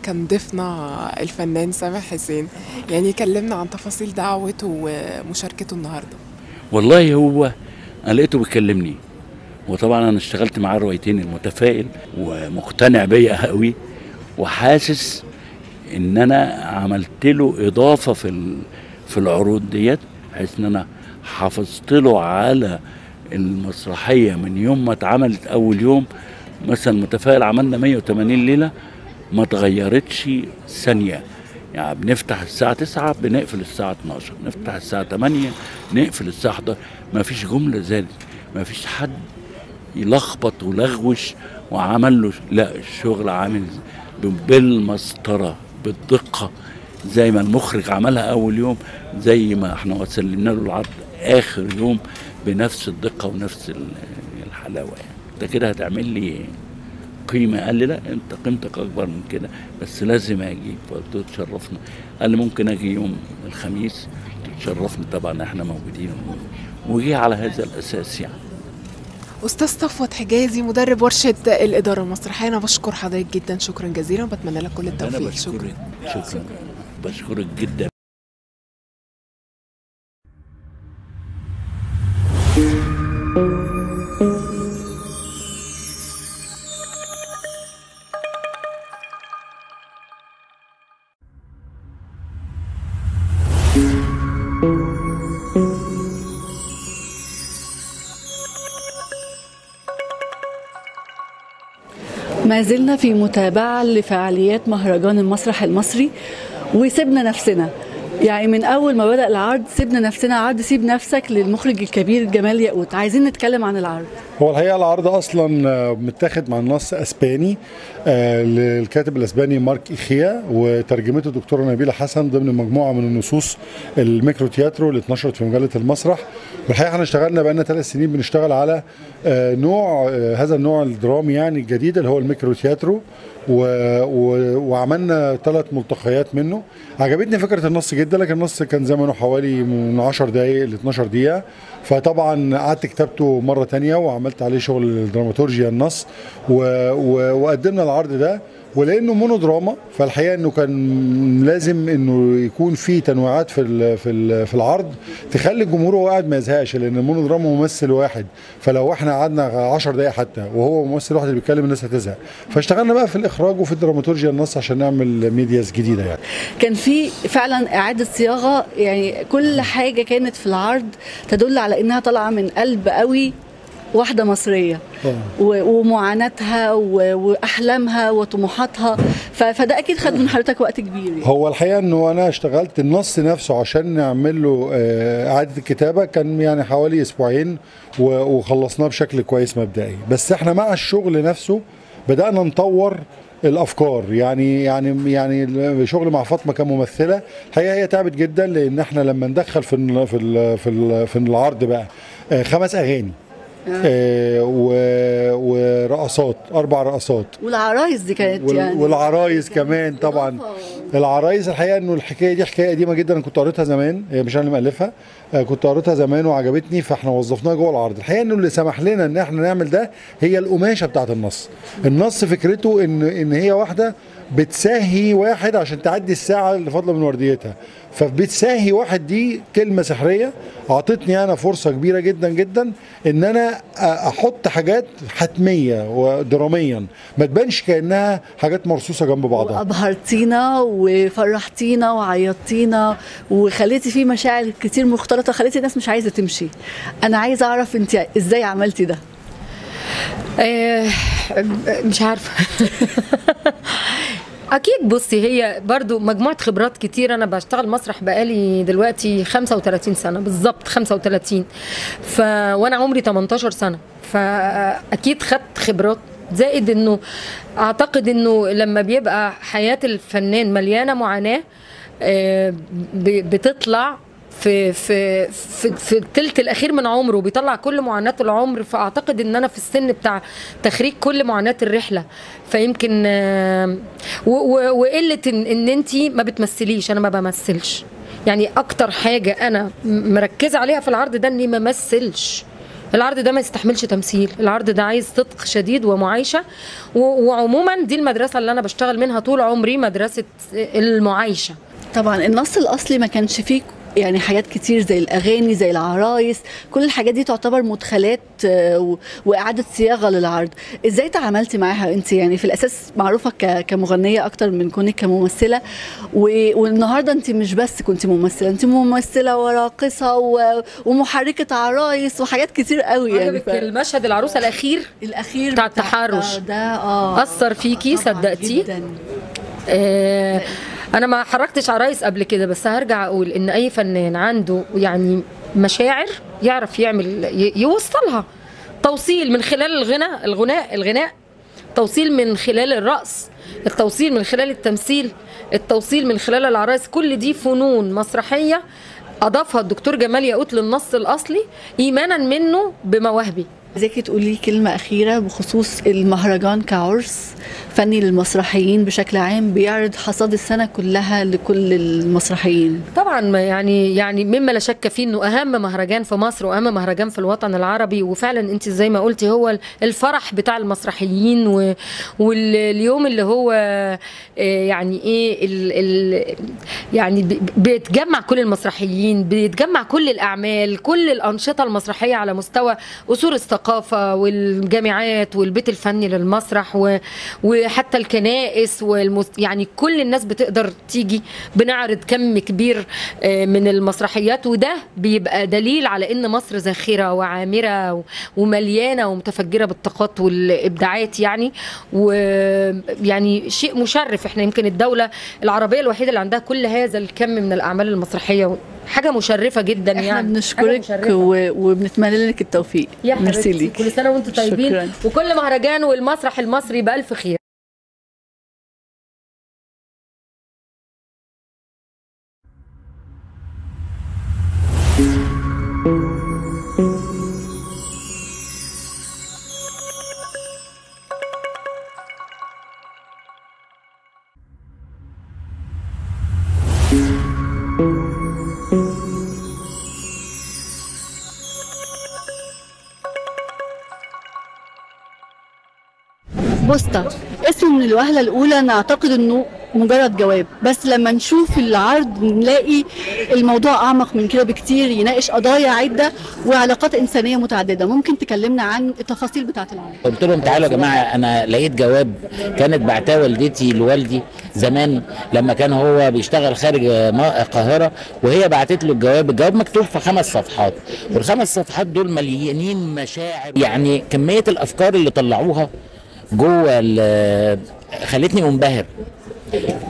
كان ضيفنا الفنان سامح حسين، يعني كلمنا عن تفاصيل دعوته ومشاركته النهارده. والله هو انا لقيته بيكلمني، وطبعا انا اشتغلت معاه روايتين، المتفائل ومقتنع بيا قوي، وحاسس ان انا عملت له اضافه في العروض ديت، بحيث ان انا حافظت له على المسرحية من يوم ما اتعملت اول يوم. مثلا المتفائل عملنا 180 ليلة ما اتغيرتش ثانية، يعني بنفتح الساعة 9 بنقفل الساعة 12، نفتح الساعة 8 نقفل الساعة 11، ما فيش جملة زادت، ما فيش حد يلخبط ولغوش وعمل له، لا الشغل عامل بالمسطره بالدقه زي ما المخرج عملها اول يوم، زي ما احنا سلمنا له العرض اخر يوم بنفس الدقة ونفس الحلاوة. يعني انت كده هتعمل لي قيمة؟ قال لي لا انت قيمتك اكبر من كده، بس لازم اجي. فقلت له تشرفنا. قال لي ممكن اجي يوم الخميس؟ تشرفنا طبعا، احنا موجودين. وجي على هذا الاساس. يعني أستاذ صفوت حجازي مدرب ورشة الإدارة المسرحية، أنا بشكر حضرتك جدا، شكرا جزيلا، وبتمنى لك كل التوفيق. أنا بشكرك، شكرا، بشكرك جدا. ما زلنا في متابعة لفعاليات مهرجان المسرح المصري، وسيبنا نفسنا، يعني من أول ما بدأ العرض سيبنا نفسنا، عرض سيب نفسك للمخرج الكبير جمال ياقوت. عايزين نتكلم عن العرض. هو الحقيقة العرض أصلا متاخد مع النص أسباني للكاتب الأسباني مارك إيخيا، وترجمته الدكتورة نبيلة حسن ضمن مجموعة من النصوص الميكرو تياترو اللي اتنشرت في مجلة المسرح. والحقيقة احنا اشتغلنا بقالنا 3 سنين بنشتغل على نوع هذا النوع الدرامي يعني الجديد اللي هو الميكرو تياترو، وعملنا 3 ملتقيات منه. عجبتني فكرة النص جدا، لكن النص كان زمنه حوالي من 10 دقائق ل 12 دقيقة، فطبعا قعدت كتابته مرة ثانية وعملت عليه شغل الدراماتورجيا النص وقدمنا العرض ده. ولانه مونودراما فالحقيقة انه كان لازم انه يكون في تنويعات في في في العرض تخلي الجمهور وهو قاعد ما يزهقش، لان المونودراما ممثل واحد، فلو احنا قعدنا 10 دقائق حتى وهو ممثل واحد اللي بيتكلم الناس هتزهق. فاشتغلنا بقى في الاخراج وفي الدراماتورجيا النص عشان نعمل medias جديدة. يعني كان في فعلا اعاده صياغة، يعني كل حاجة كانت في العرض تدل على انها طالعه من قلب قوي واحدة مصرية ومعاناتها وأحلامها وطموحاتها، فده أكيد خد من حضرتك وقت كبير. يعني هو الحقيقة أنه أنا اشتغلت النص نفسه عشان نعمل له إعادة الكتابة كان يعني حوالي أسبوعين وخلصناه بشكل كويس مبدئي، بس احنا مع الشغل نفسه بدأنا نطور الافكار. يعني يعني يعني شغل مع فاطمة كممثله الحقيقة هي تعبت جدا، لان احنا لما ندخل في ال في ال في, ال في العرض بقى 5 اغاني ورقصات، 4 رقصات، والعرايس دي كانت يعني والعرايس كمان طبعا. العرايس الحقيقة انه الحكاية دي حكاية قديمة جدا، انا كنت قريتها زمان، هي مش انا اللي مالفها، كنت قريتها زمان وعجبتني، فاحنا وظفناها جوه العرض. الحقيقة انه اللي سمح لنا ان احنا نعمل ده هي القماشه بتاعت النص. النص فكرته ان هي واحدة بتساهي واحد عشان تعدي الساعة اللي فاضلة من ورديتها، فبتساهي واحد دي كلمة سحريه اعطتني انا فرصة كبيرة جدا جدا ان انا احط حاجات حتمية ودراميا، ما تبانش كانها حاجات مرصوصه جنب بعضها. ابهرتينا وفرحتينا وعيطتينا وخليتي فيه مشاعر كتير مختلطة، خليتي الناس مش عايزه تمشي. انا عايزه اعرف انت ازاي عملتي ده؟ مش عارفه. اكيد بصي، هي برضو مجموعة خبرات كتير. انا بشتغل مسرح بقالي دلوقتي 35 سنة بالظبط، 35، وانا عمري 18 سنة، فاكيد خدت خبرات. زائد انه اعتقد انه لما بيبقى حياة الفنان مليانة معاناة بتطلع في في في في الثلث الاخير من عمره، بيطلع كل معاناة العمر. فاعتقد ان انا في السن بتاع تخريج كل معاناة الرحلة، فيمكن وقلة ان انت ما بتمثليش. انا ما بمثلش، يعني اكتر حاجة انا مركزه عليها في العرض ده اني ما مثلش. العرض ده ما يستحملش تمثيل، العرض ده عايز صدق شديد ومعايشه. وعموما دي المدرسة اللي انا بشتغل منها طول عمري، مدرسه المعايشه. طبعا النص الاصلي ما كانش فيه يعني حاجات كتير زي الأغاني، زي العرايس، كل الحاجات دي تعتبر مدخلات وإعادة صياغة للعرض. إزاي تعاملتي معاها أنت؟ يعني في الأساس معروفة كمغنية أكتر من كونك كممثلة، والنهاردة أنت مش بس كنت ممثلة، أنت ممثلة وراقصة ومحركة عرايس وحاجات كتير قوي. يعني المشهد العروسة الأخير بتاع التحرش ده أثر فيكي، صدقتي؟ جدا. أنا ما حركتش عرايس قبل كده، بس هرجع أقول إن أي فنان عنده يعني مشاعر يعرف يعمل يوصلها، توصيل من خلال الغناء، توصيل من خلال الرقص، التوصيل من خلال التمثيل، التوصيل من خلال العرايس. كل دي فنون مسرحية أضافها الدكتور جمال ياقوت للنص الأصلي إيمانا منه بمواهبي. عايزاكي تقولي كلمة أخيرة بخصوص المهرجان كعرس فني للمسرحيين بشكل عام، بيعرض حصاد السنة كلها لكل المسرحيين. طبعا يعني مما لا شك فيه انه أهم مهرجان في مصر وأهم مهرجان في الوطن العربي. وفعلا انت زي ما قلتي هو الفرح بتاع المسرحيين، واليوم اللي هو يعني ايه يعني بيتجمع كل المسرحيين، بيتجمع كل الأعمال، كل الأنشطة المسرحية على مستوى أصول الثقافة والجامعات والبيت الفني للمسرح وحتى الكنائس يعني كل الناس بتقدر تيجي. بنعرض كم كبير من المسرحيات، وده بيبقى دليل على ان مصر زاخرة وعامرة ومليانة ومتفجرة بالطاقات والإبداعات، يعني ويعني شيء مشرف. احنا يمكن الدولة العربية الوحيدة اللي عندها كل هذا الكم من الأعمال المسرحية، حاجة مشرفة جدا. احنا يعني بنشكرك وبنتمنى لك التوفيق. يا حبيبتي، كل سنة وانتم طيبين. شكرا. وكل مهرجان والمسرح المصري بألف خير. بوسطة اسمه من الوهلة الأولى نعتقد أنه مجرد جواب، بس لما نشوف العرض نلاقي الموضوع أعمق من كده بكتير، يناقش قضايا عدة وعلاقات إنسانية متعددة. ممكن تكلمنا عن التفاصيل بتاعة العرض؟ قلت لهم تعالوا يا جماعة، أنا لقيت جواب كانت بعتاه والدتي لوالدي زمان لما كان هو بيشتغل خارج القاهرة، وهي بعتت له الجواب. الجواب مكتوب في 5 صفحات، وال5 صفحات دول مليانين مشاعر. يعني كمية الأفكار اللي طلعوها جوه خلتني منبهر.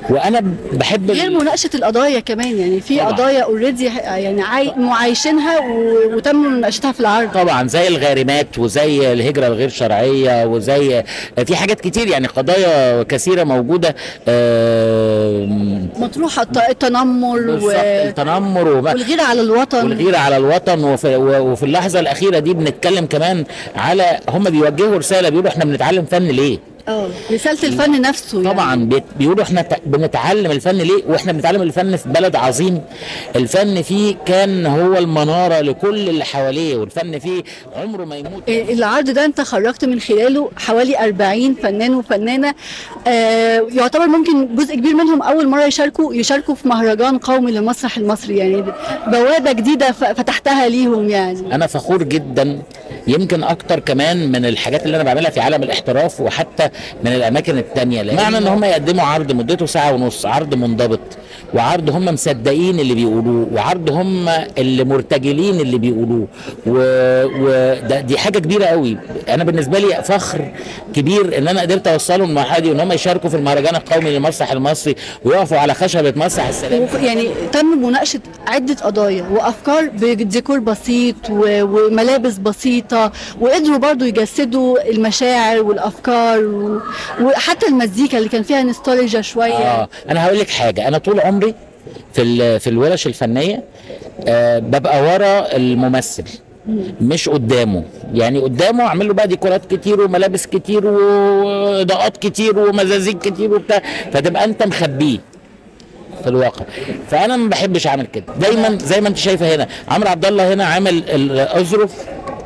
وانا بحب غير مناقشة القضايا كمان، يعني في قضايا already يعني معايشينها وتم مناقشتها في العرض. طبعا زي الغارمات وزي الهجرة الغير شرعية وزي في حاجات كتير، يعني قضايا كثيرة موجودة مطروحة. التنمر التنمر والغيرة على الوطن، والغيرة على الوطن. وفي اللحظة الاخيرة دي بنتكلم كمان على هم بيوجهوا رسالة، بيقولوا احنا بنتعلم فن ليه؟ رسالة الفن نفسه يعني. طبعا بيقولوا احنا بنتعلم الفن ليه، واحنا بنتعلم الفن في بلد عظيم الفن فيه كان هو المنارة لكل اللي حواليه، والفن فيه عمره ما يموت. العرض ده انت خرجت من خلاله حوالي 40 فنان وفنانة، يعتبر ممكن جزء كبير منهم أول مرة يشاركوا في مهرجان قومي للمسرح المصري، يعني بوابة جديدة فتحتها ليهم. يعني أنا فخور جدا يمكن اكتر كمان من الحاجات اللي انا بعملها في عالم الاحتراف وحتى من الاماكن التانية. معنى ان هم يقدموا عرض مدته ساعة ونص، عرض منضبط، وعرض هم مصدقين اللي بيقولوه، وعرض هم اللي مرتجلين اللي بيقولوه، وده دي حاجة كبيرة قوي. انا بالنسبة لي فخر كبير ان انا قدرت اوصلهم للمرحلة دي، وان هم يشاركوا في المهرجان القومي للمسرح المصري ويقفوا على خشبه مسرح السلام. يعني تم مناقشة عده قضايا وافكار بديكور بسيط وملابس بسيطة، وقدروا برضو يجسدوا المشاعر والافكار وحتى المزيكا اللي كان فيها نوستالجيا شوية. انا هقول لك حاجة، انا طول عمري في الورش الفنية ببقى ورا الممثل مش قدامه. يعني قدامه اعمل له بقى ديكورات كتير وملابس كتير واضاءات كتير ومزازيك كتير وبتاع، فتبقى انت مخبيه في الواقع. فانا ما بحبش اعمل كده. دايما زي ما انت شايفه هنا عمرو عبد الله هنا عامل الاظرف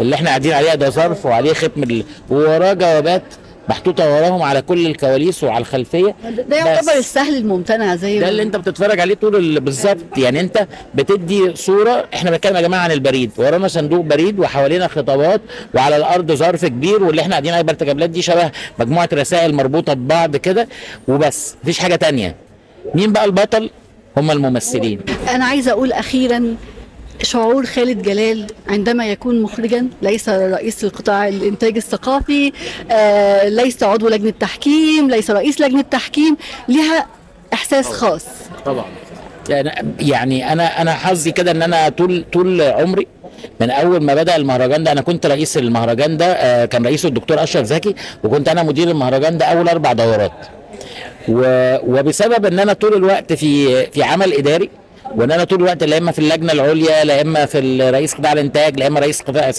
اللي احنا قاعدين عليها، ده ظرف وعليه ختم ووراه جوابات محطوطة وراهم على كل الكواليس وعلى الخلفية. ده يعتبر السهل الممتنع، زي ده اللي انت بتتفرج عليه طول بالظبط. يعني انت بتدي صوره، احنا بنتكلم يا جماعة عن البريد، ورانا صندوق بريد وحوالينا خطابات وعلى الارض ظرف كبير، واللي احنا قاعدين عليه برتجابلات دي شبه مجموعة رسائل مربوطة ببعض كده وبس، مفيش حاجة تانية. مين بقى البطل؟ هم الممثلين. انا عايزه اقول اخيرا شعور خالد جلال عندما يكون مخرجا، ليس رئيس القطاع الانتاج الثقافي، ليس عضو لجنة تحكيم، ليس رئيس لجنة تحكيم، لها احساس خاص. طبعا يعني انا حظي كده ان انا طول عمري من اول ما بدا المهرجان ده، انا كنت رئيس المهرجان ده، كان رئيسه الدكتور اشرف زكي، وكنت انا مدير المهرجان ده اول 4 دورات. وبسبب ان انا طول الوقت في عمل اداري، وان انا طول الوقت لا اما في اللجنة العليا، لا اما في رئيس قطاع الانتاج، لا اما رئيس قطاع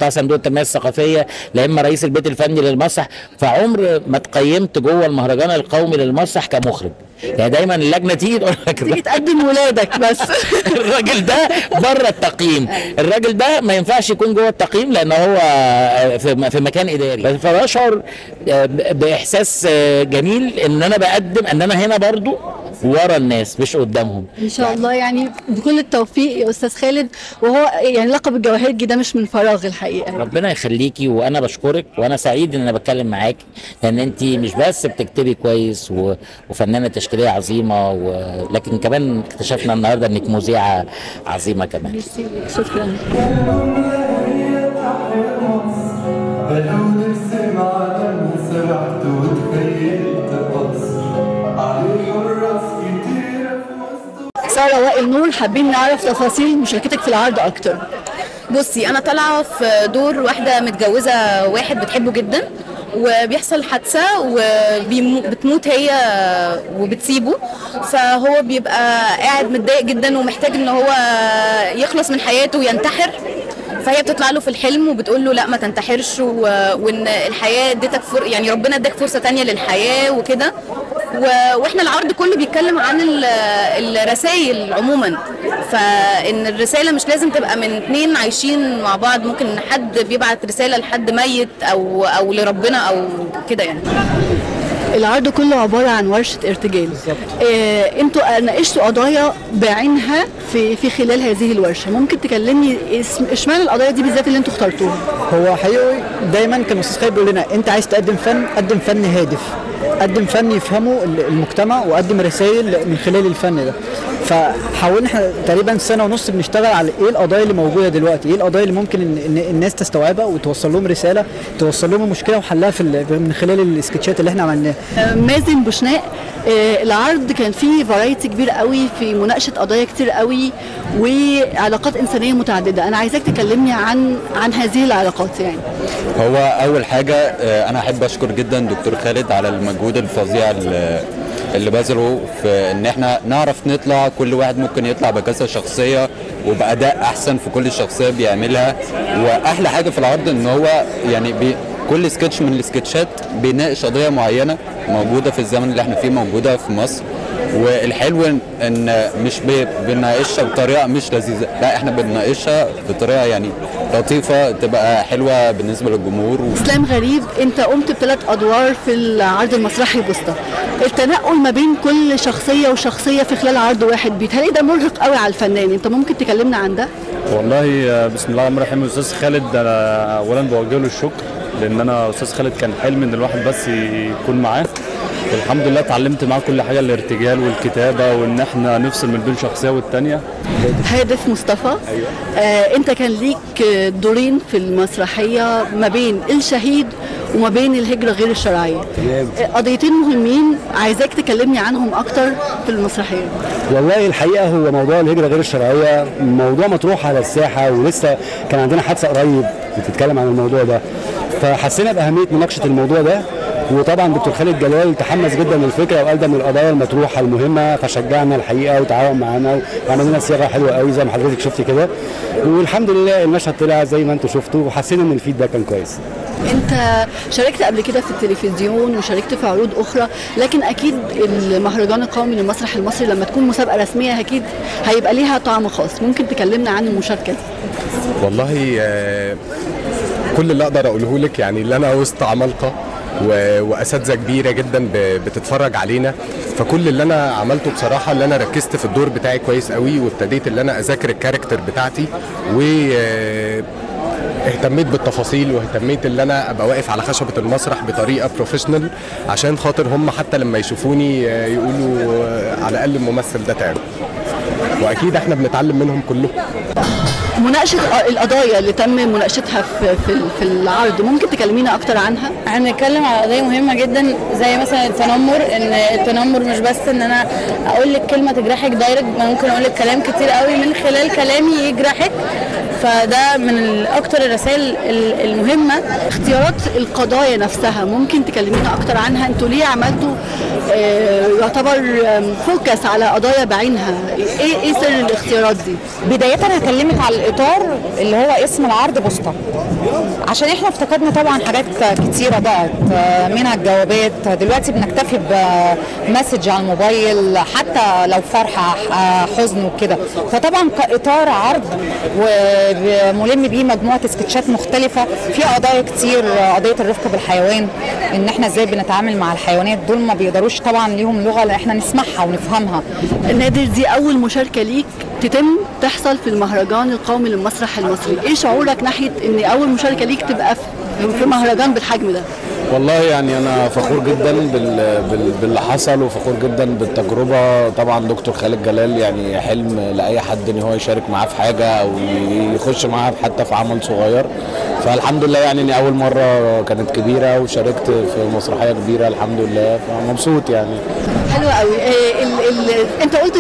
صندوق التنمية الثقافية، لا اما رئيس البيت الفني للمسرح، فعمر ما اتقيمت جوه المهرجان القومي للمسرح كمخرج. يعني دايما اللجنة تيجي تقول لك تيجي تقدم ولادك بس. الراجل ده بره التقييم، الراجل ده ما ينفعش يكون جوه التقييم لان هو في مكان اداري. فبشعر باحساس جميل ان انا بقدم، ان انا هنا برضو ورا الناس مش قدامهم. ان شاء الله يعني بكل التوفيق يا استاذ خالد، وهو يعني لقب الجواهرجي ده مش من فراغ الحقيقة. ربنا يخليكي، وانا بشكرك، وانا سعيد ان انا بتكلم معاكي، لان انت مش بس بتكتبي كويس وفنانه تشكيليه عظيمة، لكن كمان اكتشفنا النهارده انك مذيعه عظيمة كمان. ميرسي، شكرا. سارة وائل نور، حابين نعرف تفاصيل مشاركتك في العرض أكتر. بصي، أنا طالعة في دور واحدة متجوزة واحد بتحبه جدا، وبيحصل حادثة وبتموت هي وبتسيبه، فهو بيبقى قاعد متضايق جدا ومحتاج إن هو يخلص من حياته وينتحر. فهي بتطلع له في الحلم وبتقول له لا ما تنتحرش، وان الحياة اديتك يعني ربنا اداك فرصة تانية للحياة وكده. واحنا العرض كله بيتكلم عن الرسائل عموما، فان الرسالة مش لازم تبقى من اتنين عايشين مع بعض، ممكن حد بيبعت رسالة لحد ميت او لربنا او كده. يعني العرض كله عبارة عن ورشه ارتجال. بالظبط. انتوا ناقشتوا قضايا بعينها في خلال هذه الورشة، ممكن تكلمني اشمعنى القضايا دي بالذات اللي انتوا اخترتوها؟ هو حقيقي دايما كان الاستاذ خالد بيقول لنا انت عايز تقدم فن، قدم فن هادف، قدم فن يفهمه المجتمع، وقدم رسائل من خلال الفن ده. فحاولنا احنا تقريبا سنة ونص بنشتغل على ايه القضايا اللي موجودة دلوقتي، ايه القضايا اللي ممكن ان الناس تستوعبها وتوصل لهم رسالة، توصل لهم المشكلة وحلها من خلال السكتشات اللي احنا عملناها. مازن بوشناق، العرض كان فيه variety كبير قوي في مناقشة قضايا كتير قوي وعلاقات انسانيه متعددة، انا عايزاك تكلمني عن هذه العلاقات. يعني هو اول حاجة انا احب اشكر جدا دكتور خالد على المجهود الفظيع اللي بذله في ان احنا نعرف نطلع، كل واحد ممكن يطلع بكذا شخصية وباداء احسن في كل شخصية بيعملها. واحلى حاجة في العرض ان هو يعني كل سكتش من السكتشات بيناقش قضية معينة موجودة في الزمن اللي احنا فيه، موجودة في مصر. والحلو ان مش بنناقشها بطريقة مش لذيذة، لا احنا بنناقشها بطريقة يعني لطيفة تبقى حلوة بالنسبة للجمهور. اسلام غريب، انت قمت بثلاث ادوار في العرض المسرحي بوسطه، التنقل ما بين كل شخصية وشخصية في خلال عرض واحد بيتهيألي ده مرهق قوي على الفنان، انت ممكن تكلمنا عن ده؟ والله بسم الله الرحمن الرحيم. استاذ خالد انا اولا بوجه له الشكر، لان انا استاذ خالد كان حلم ان الواحد بس يكون معاه، والحمد لله اتعلمت معاه كل حاجة، الارتجال والكتابة وان احنا نفصل من بين شخصية والثانية. هادف مصطفى، أيوة. انت كان ليك دورين في المسرحية، ما بين الشهيد وما بين الهجرة غير الشرعية. قضيتين مهمين، عايزاك تكلمني عنهم اكتر في المسرحية. والله الحقيقة هو موضوع الهجرة غير الشرعية موضوع مطروح على الساحة، ولسه كان عندنا حادثه قريب بتتكلم عن الموضوع ده، فحسينا باهمية مناقشة الموضوع ده. وطبعا دكتور خالد جلال تحمس جدا للفكرة وقال ده من القضايا المطروحة المهمة، فشجعنا الحقيقة وتعاون معانا وعمل لنا صياغة حلوة قوي زي ما حضرتك شفتي كده، والحمد لله المشهد طلع زي ما انتم شفتوا، وحسينا ان الفيدباك كان كويس. انت شاركت قبل كده في التلفزيون وشاركت في عروض اخرى، لكن اكيد المهرجان القومي للمسرح المصري لما تكون مسابقة رسمية اكيد هيبقى ليها طعم خاص، ممكن تكلمنا عن المشاركة دي؟ والله كل اللي اقدر اقوله لك يعني اللي انا وسط عمالقة واساتذه كبيرة جدا بتتفرج علينا، فكل اللي انا عملته بصراحة اللي انا ركزت في الدور بتاعي كويس قوي، وابتديت اللي انا اذاكر ال character بتاعتي، و اهتميت بالتفاصيل، واهتميت ان انا ابقى واقف على خشبه المسرح بطريقة professional، عشان خاطر هم حتى لما يشوفوني يقولوا على الاقل الممثل ده تعب، واكيد احنا بنتعلم منهم كلهم. مناقشة القضايا اللي تم مناقشتها في العرض، ممكن تكلمينا اكتر عنها؟ هنتكلم على قضية مهمة جدا زي مثلا التنمر، ان التنمر مش بس ان انا اقول لك كلمة تجرحك direct، ممكن اقول لك كلام كتير قوي من خلال كلامي يجرحك، فده من اكتر الرسائل المهمة. اختيارات القضايا نفسها ممكن تكلمينا اكتر عنها؟ انتوا ليه عملتوا يعتبر focus على قضايا بعينها؟ ايه سر الاختيارات دي؟ بداية هكلمك على الاطار اللي هو اسم العرض بوسطه، عشان احنا افتقدنا طبعا حاجات كتيرة ضاعت، منها الجوابات. دلوقتي بنكتفي ب message على الموبايل حتى لو فرحه حزن وكده، فطبعا كاطار عرض وملم بيه مجموعة سكتشات مختلفة فيها قضايا كتير، قضية الرفق بالحيوان، ان احنا ازاي بنتعامل مع الحيوانات دول، ما بيقدروش طبعا ليهم لغة اللي احنا نسمعها ونفهمها. نادر، دي اول مشاركة ليك تحصل في المهرجان القومي للمسرح المصري، ايه شعورك ناحية ان اول مشاركة ليك تبقى في مهرجان بالحجم ده؟ والله يعني انا فخور جدا باللي حصل، وفخور جدا بالتجربة. طبعا دكتور خالد جلال يعني حلم لاي حد ان هو يشارك معاه في حاجة او يخش معاه حتى في عمل صغير، فالحمد لله يعني اني اول مرة كانت كبيرة وشاركت في مسرحية كبيرة الحمد لله، فمبسوط يعني. حلو قوي. انت قلت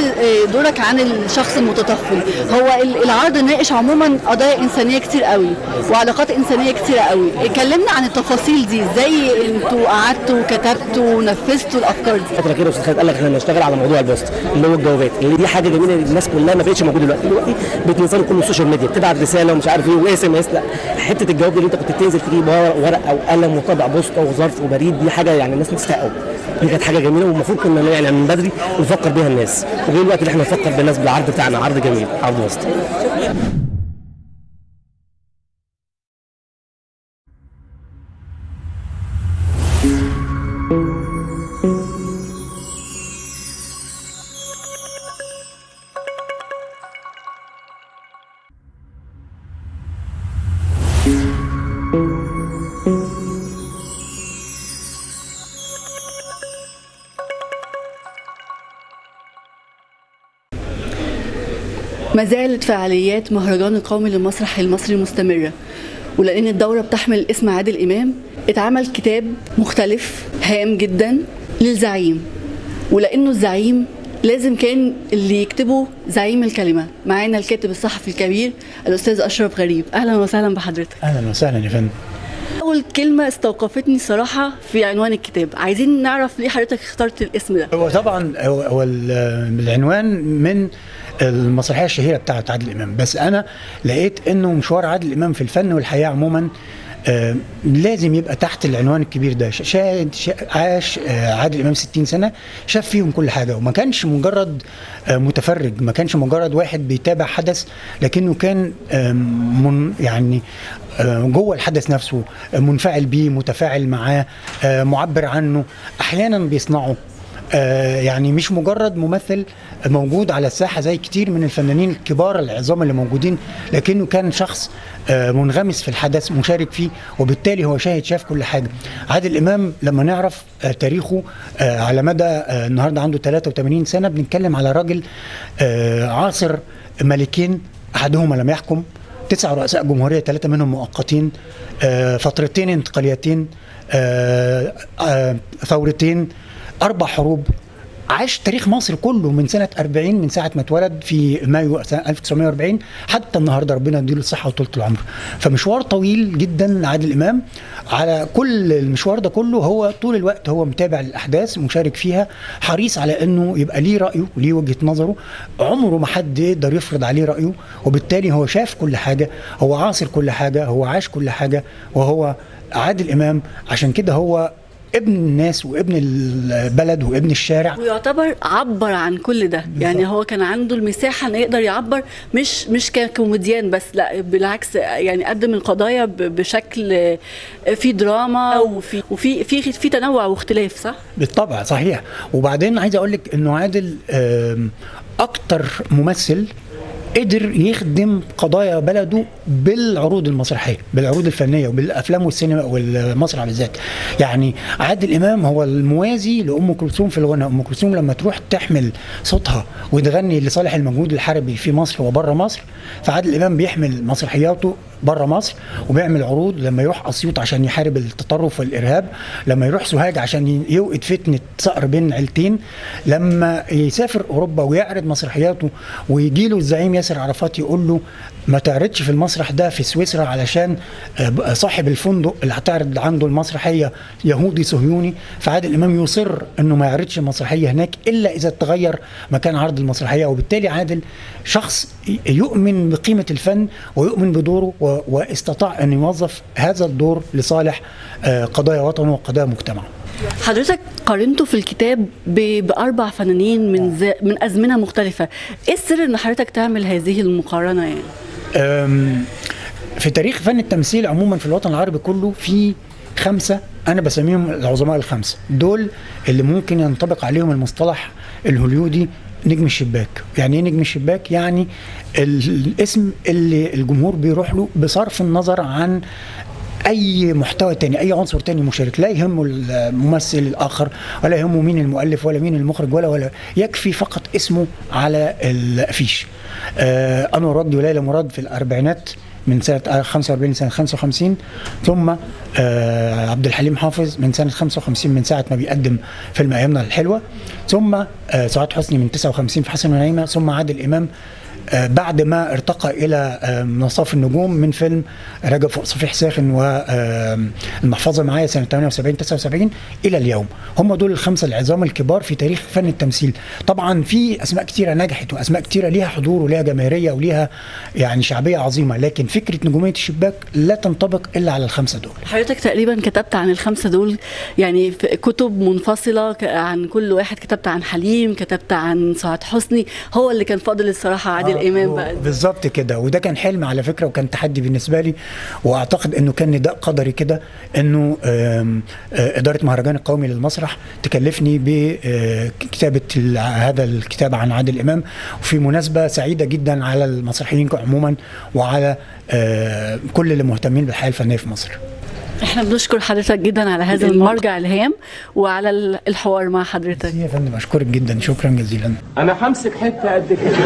دورك عن الشخص المتطفل، هو العرض ناقش عموما قضايا انسانيه كتير قوي وعلاقات انسانيه كتير قوي، اتكلمنا عن التفاصيل دي ازاي انتوا قعدتوا وكتبتوا ونفذتوا الافكار دي؟ الفترة الاخيرة استاذ خالد قال لك احنا هنشتغل على موضوع ال post اللي هو الجوابات، اللي دي حاجة جميلة للناس كلها ما بقتش موجودة دلوقتي بتنزل كله ال social media، بتبعت رسالة ومش عارف ايه و SMS، لا حتة الجواب اللي انت كنت بتنزل تجيب ورقة وقلم وطابع بوسطه وظرف وبريد، دي حاجة يعني الناس تستحقه، دي كانت حاجة جميلة والمفروض كنا يعني من بدري نفكر بيها الناس، وغير الوقت اللي احنا نفكر بالناس بالعرض بتاعنا، عرض جميل، عرض وسط. ما زالت فعاليات مهرجان القومي للمسرح المصري مستمرة، ولأن الدورة بتحمل اسم عادل إمام اتعمل كتاب مختلف هام جدا للزعيم، ولأنه الزعيم لازم كان اللي يكتبه زعيم الكلمة. معانا الكاتب الصحفي الكبير الأستاذ أشرف غريب، أهلا وسهلا بحضرتك. أهلا وسهلا يا فندم. أول كلمة استوقفتني صراحة في عنوان الكتاب، عايزين نعرف ليه حضرتك اخترت الاسم ده؟ هو طبعا هو العنوان من المسرحية الشهيرة بتاعت عادل إمام، بس أنا لقيت إنه مشوار عادل إمام في الفن والحياة عموما لازم يبقى تحت العنوان الكبير ده. عاش عادل إمام 60 سنة، شاف فيهم كل حاجة، وما كانش مجرد متفرج، ما كانش مجرد واحد بيتابع حدث، لكنه كان يعني جوه الحدث نفسه، منفعل بيه، متفاعل معاه، معبر عنه، أحيانا بيصنعه، يعني مش مجرد ممثل موجود على الساحة زي كتير من الفنانين الكبار العظام اللي موجودين، لكنه كان شخص منغمس في الحدث، مشارك فيه، وبالتالي هو شاهد، شاف كل حاجة. عادل إمام لما نعرف تاريخه على مدى النهاردة عنده 83 سنة، بنتكلم على راجل عاصر ملكين أحدهما لم يحكم، 9 رؤساء جمهورية 3 منهم مؤقتين، فترتين انتقاليتين، ثورتين، 4 حروب. عاش تاريخ مصر كله من سنة 40، من ساعة ما اتولد في مايو 1940 حتى النهاردة، ربنا يديله الصحة وطولة العمر. فمشوار طويل جدا لعادل إمام. على كل المشوار ده كله هو طول الوقت هو متابع للأحداث، مشارك فيها، حريص على أنه يبقى ليه رأيه وليه وجهة نظره، عمره ما حد يقدر يفرض عليه رأيه، وبالتالي هو شاف كل حاجة، هو عاصر كل حاجة، هو عاش كل حاجة، وهو عادل إمام. عشان كده هو ابن الناس وابن البلد وابن الشارع، ويعتبر عبر عن كل ده. يعني هو كان عنده المساحة انه يقدر يعبر، مش ككوميديان بس، لا بالعكس، يعني قدم القضايا بشكل في دراما وفي وفي في في تنوع واختلاف. صح؟ بالطبع صحيح. وبعدين عايز اقول لك انه عادل اكتر ممثل قدر يخدم قضايا بلده بالعروض المسرحية، بالعروض الفنية وبالافلام والسينما والمسرح بالذات. يعني عادل امام هو الموازي لام كلثوم في الغناء. ام كلثوم لما تروح تحمل صوتها وتغني لصالح المجهود الحربي في مصر وبره مصر، فعادل امام بيحمل مسرحياته بره مصر وبيعمل عروض. لما يروح اسيوط عشان يحارب التطرف والارهاب، لما يروح سوهاج عشان يوقد فتنة صقر بين عيلتين، لما يسافر اوروبا ويعرض مسرحياته ويجي له الزعيم ياسر عرفات يقول له ما تعرضش في المسرح ده في سويسرا علشان صاحب الفندق اللي هتعرض عنده المسرحية يهودي صهيوني، فعادل امام يصر انه ما يعرضش المسرحية هناك الا اذا تغير مكان عرض المسرحية. وبالتالي عادل شخص يؤمن بقيمة الفن ويؤمن بدوره، واستطاع ان يوظف هذا الدور لصالح قضايا وطنه وقضايا مجتمعه. حضرتك قارنته في الكتاب بأربع فنانين من أزمنة مختلفة، إيه السر إن حضرتك تعمل هذه المقارنة يعني؟ في تاريخ فن التمثيل عموما في الوطن العربي كله في 5 أنا بسميهم العظماء الخمسة، دول اللي ممكن ينطبق عليهم المصطلح الهوليودي نجم الشباك. يعني ايه نجم الشباك؟ يعني الاسم اللي الجمهور بيروح له بصرف النظر عن اي محتوى تاني، اي عنصر تاني مشارك، لا يهمه الممثل الاخر ولا يهمه مين المؤلف ولا مين المخرج ولا يكفي فقط اسمه على الافيش. انور وجدي وليلى مراد في الاربعينات من سنة 45 سنة 55، ثم عبد الحليم حافظ من سنة 55 من ساعة ما بيقدم فيلم ايامنا الحلوة، ثم سعاد حسني من 59 في حسن ونعيمه، ثم عادل امام بعد ما ارتقى الى منصف النجوم من فيلم رجب فوق صفيح ساخن والمحفظه معايا سنة 78 79 الى اليوم. هم دول الخمسة العظام الكبار في تاريخ فن التمثيل. طبعا في اسماء كتيرة نجحت واسماء كتيرة ليها حضور وليها جماهيرية وليها يعني شعبية عظيمة، لكن فكرة نجوميه الشباك لا تنطبق الا على الخمسة دول. حضرتك تقريبا كتبت عن الخمسة دول يعني في كتب منفصلة عن كل واحد، كتبت عن حليم، كتبت عن سعاد حسني، هو اللي كان فاضل الصراحة عادل إمام بقى. بالظبط كده، وده كان حلم على فكرة وكان تحدي بالنسبة لي، واعتقد انه كان نداء قدري كده انه ادارة مهرجان القومي للمسرح تكلفني بكتابه هذا الكتاب عن عادل امام، وفي مناسبة سعيدة جدا على المسرحيين عموما وعلى كل اللي مهتمين بالحياة الفنية في مصر. احنا بنشكر حضرتك جدا على هذا المرجع الهام وعلى الحوار مع حضرتك. يا فندم اشكرك جدا، شكرا جزيلا. انا همسك حتة قد كده.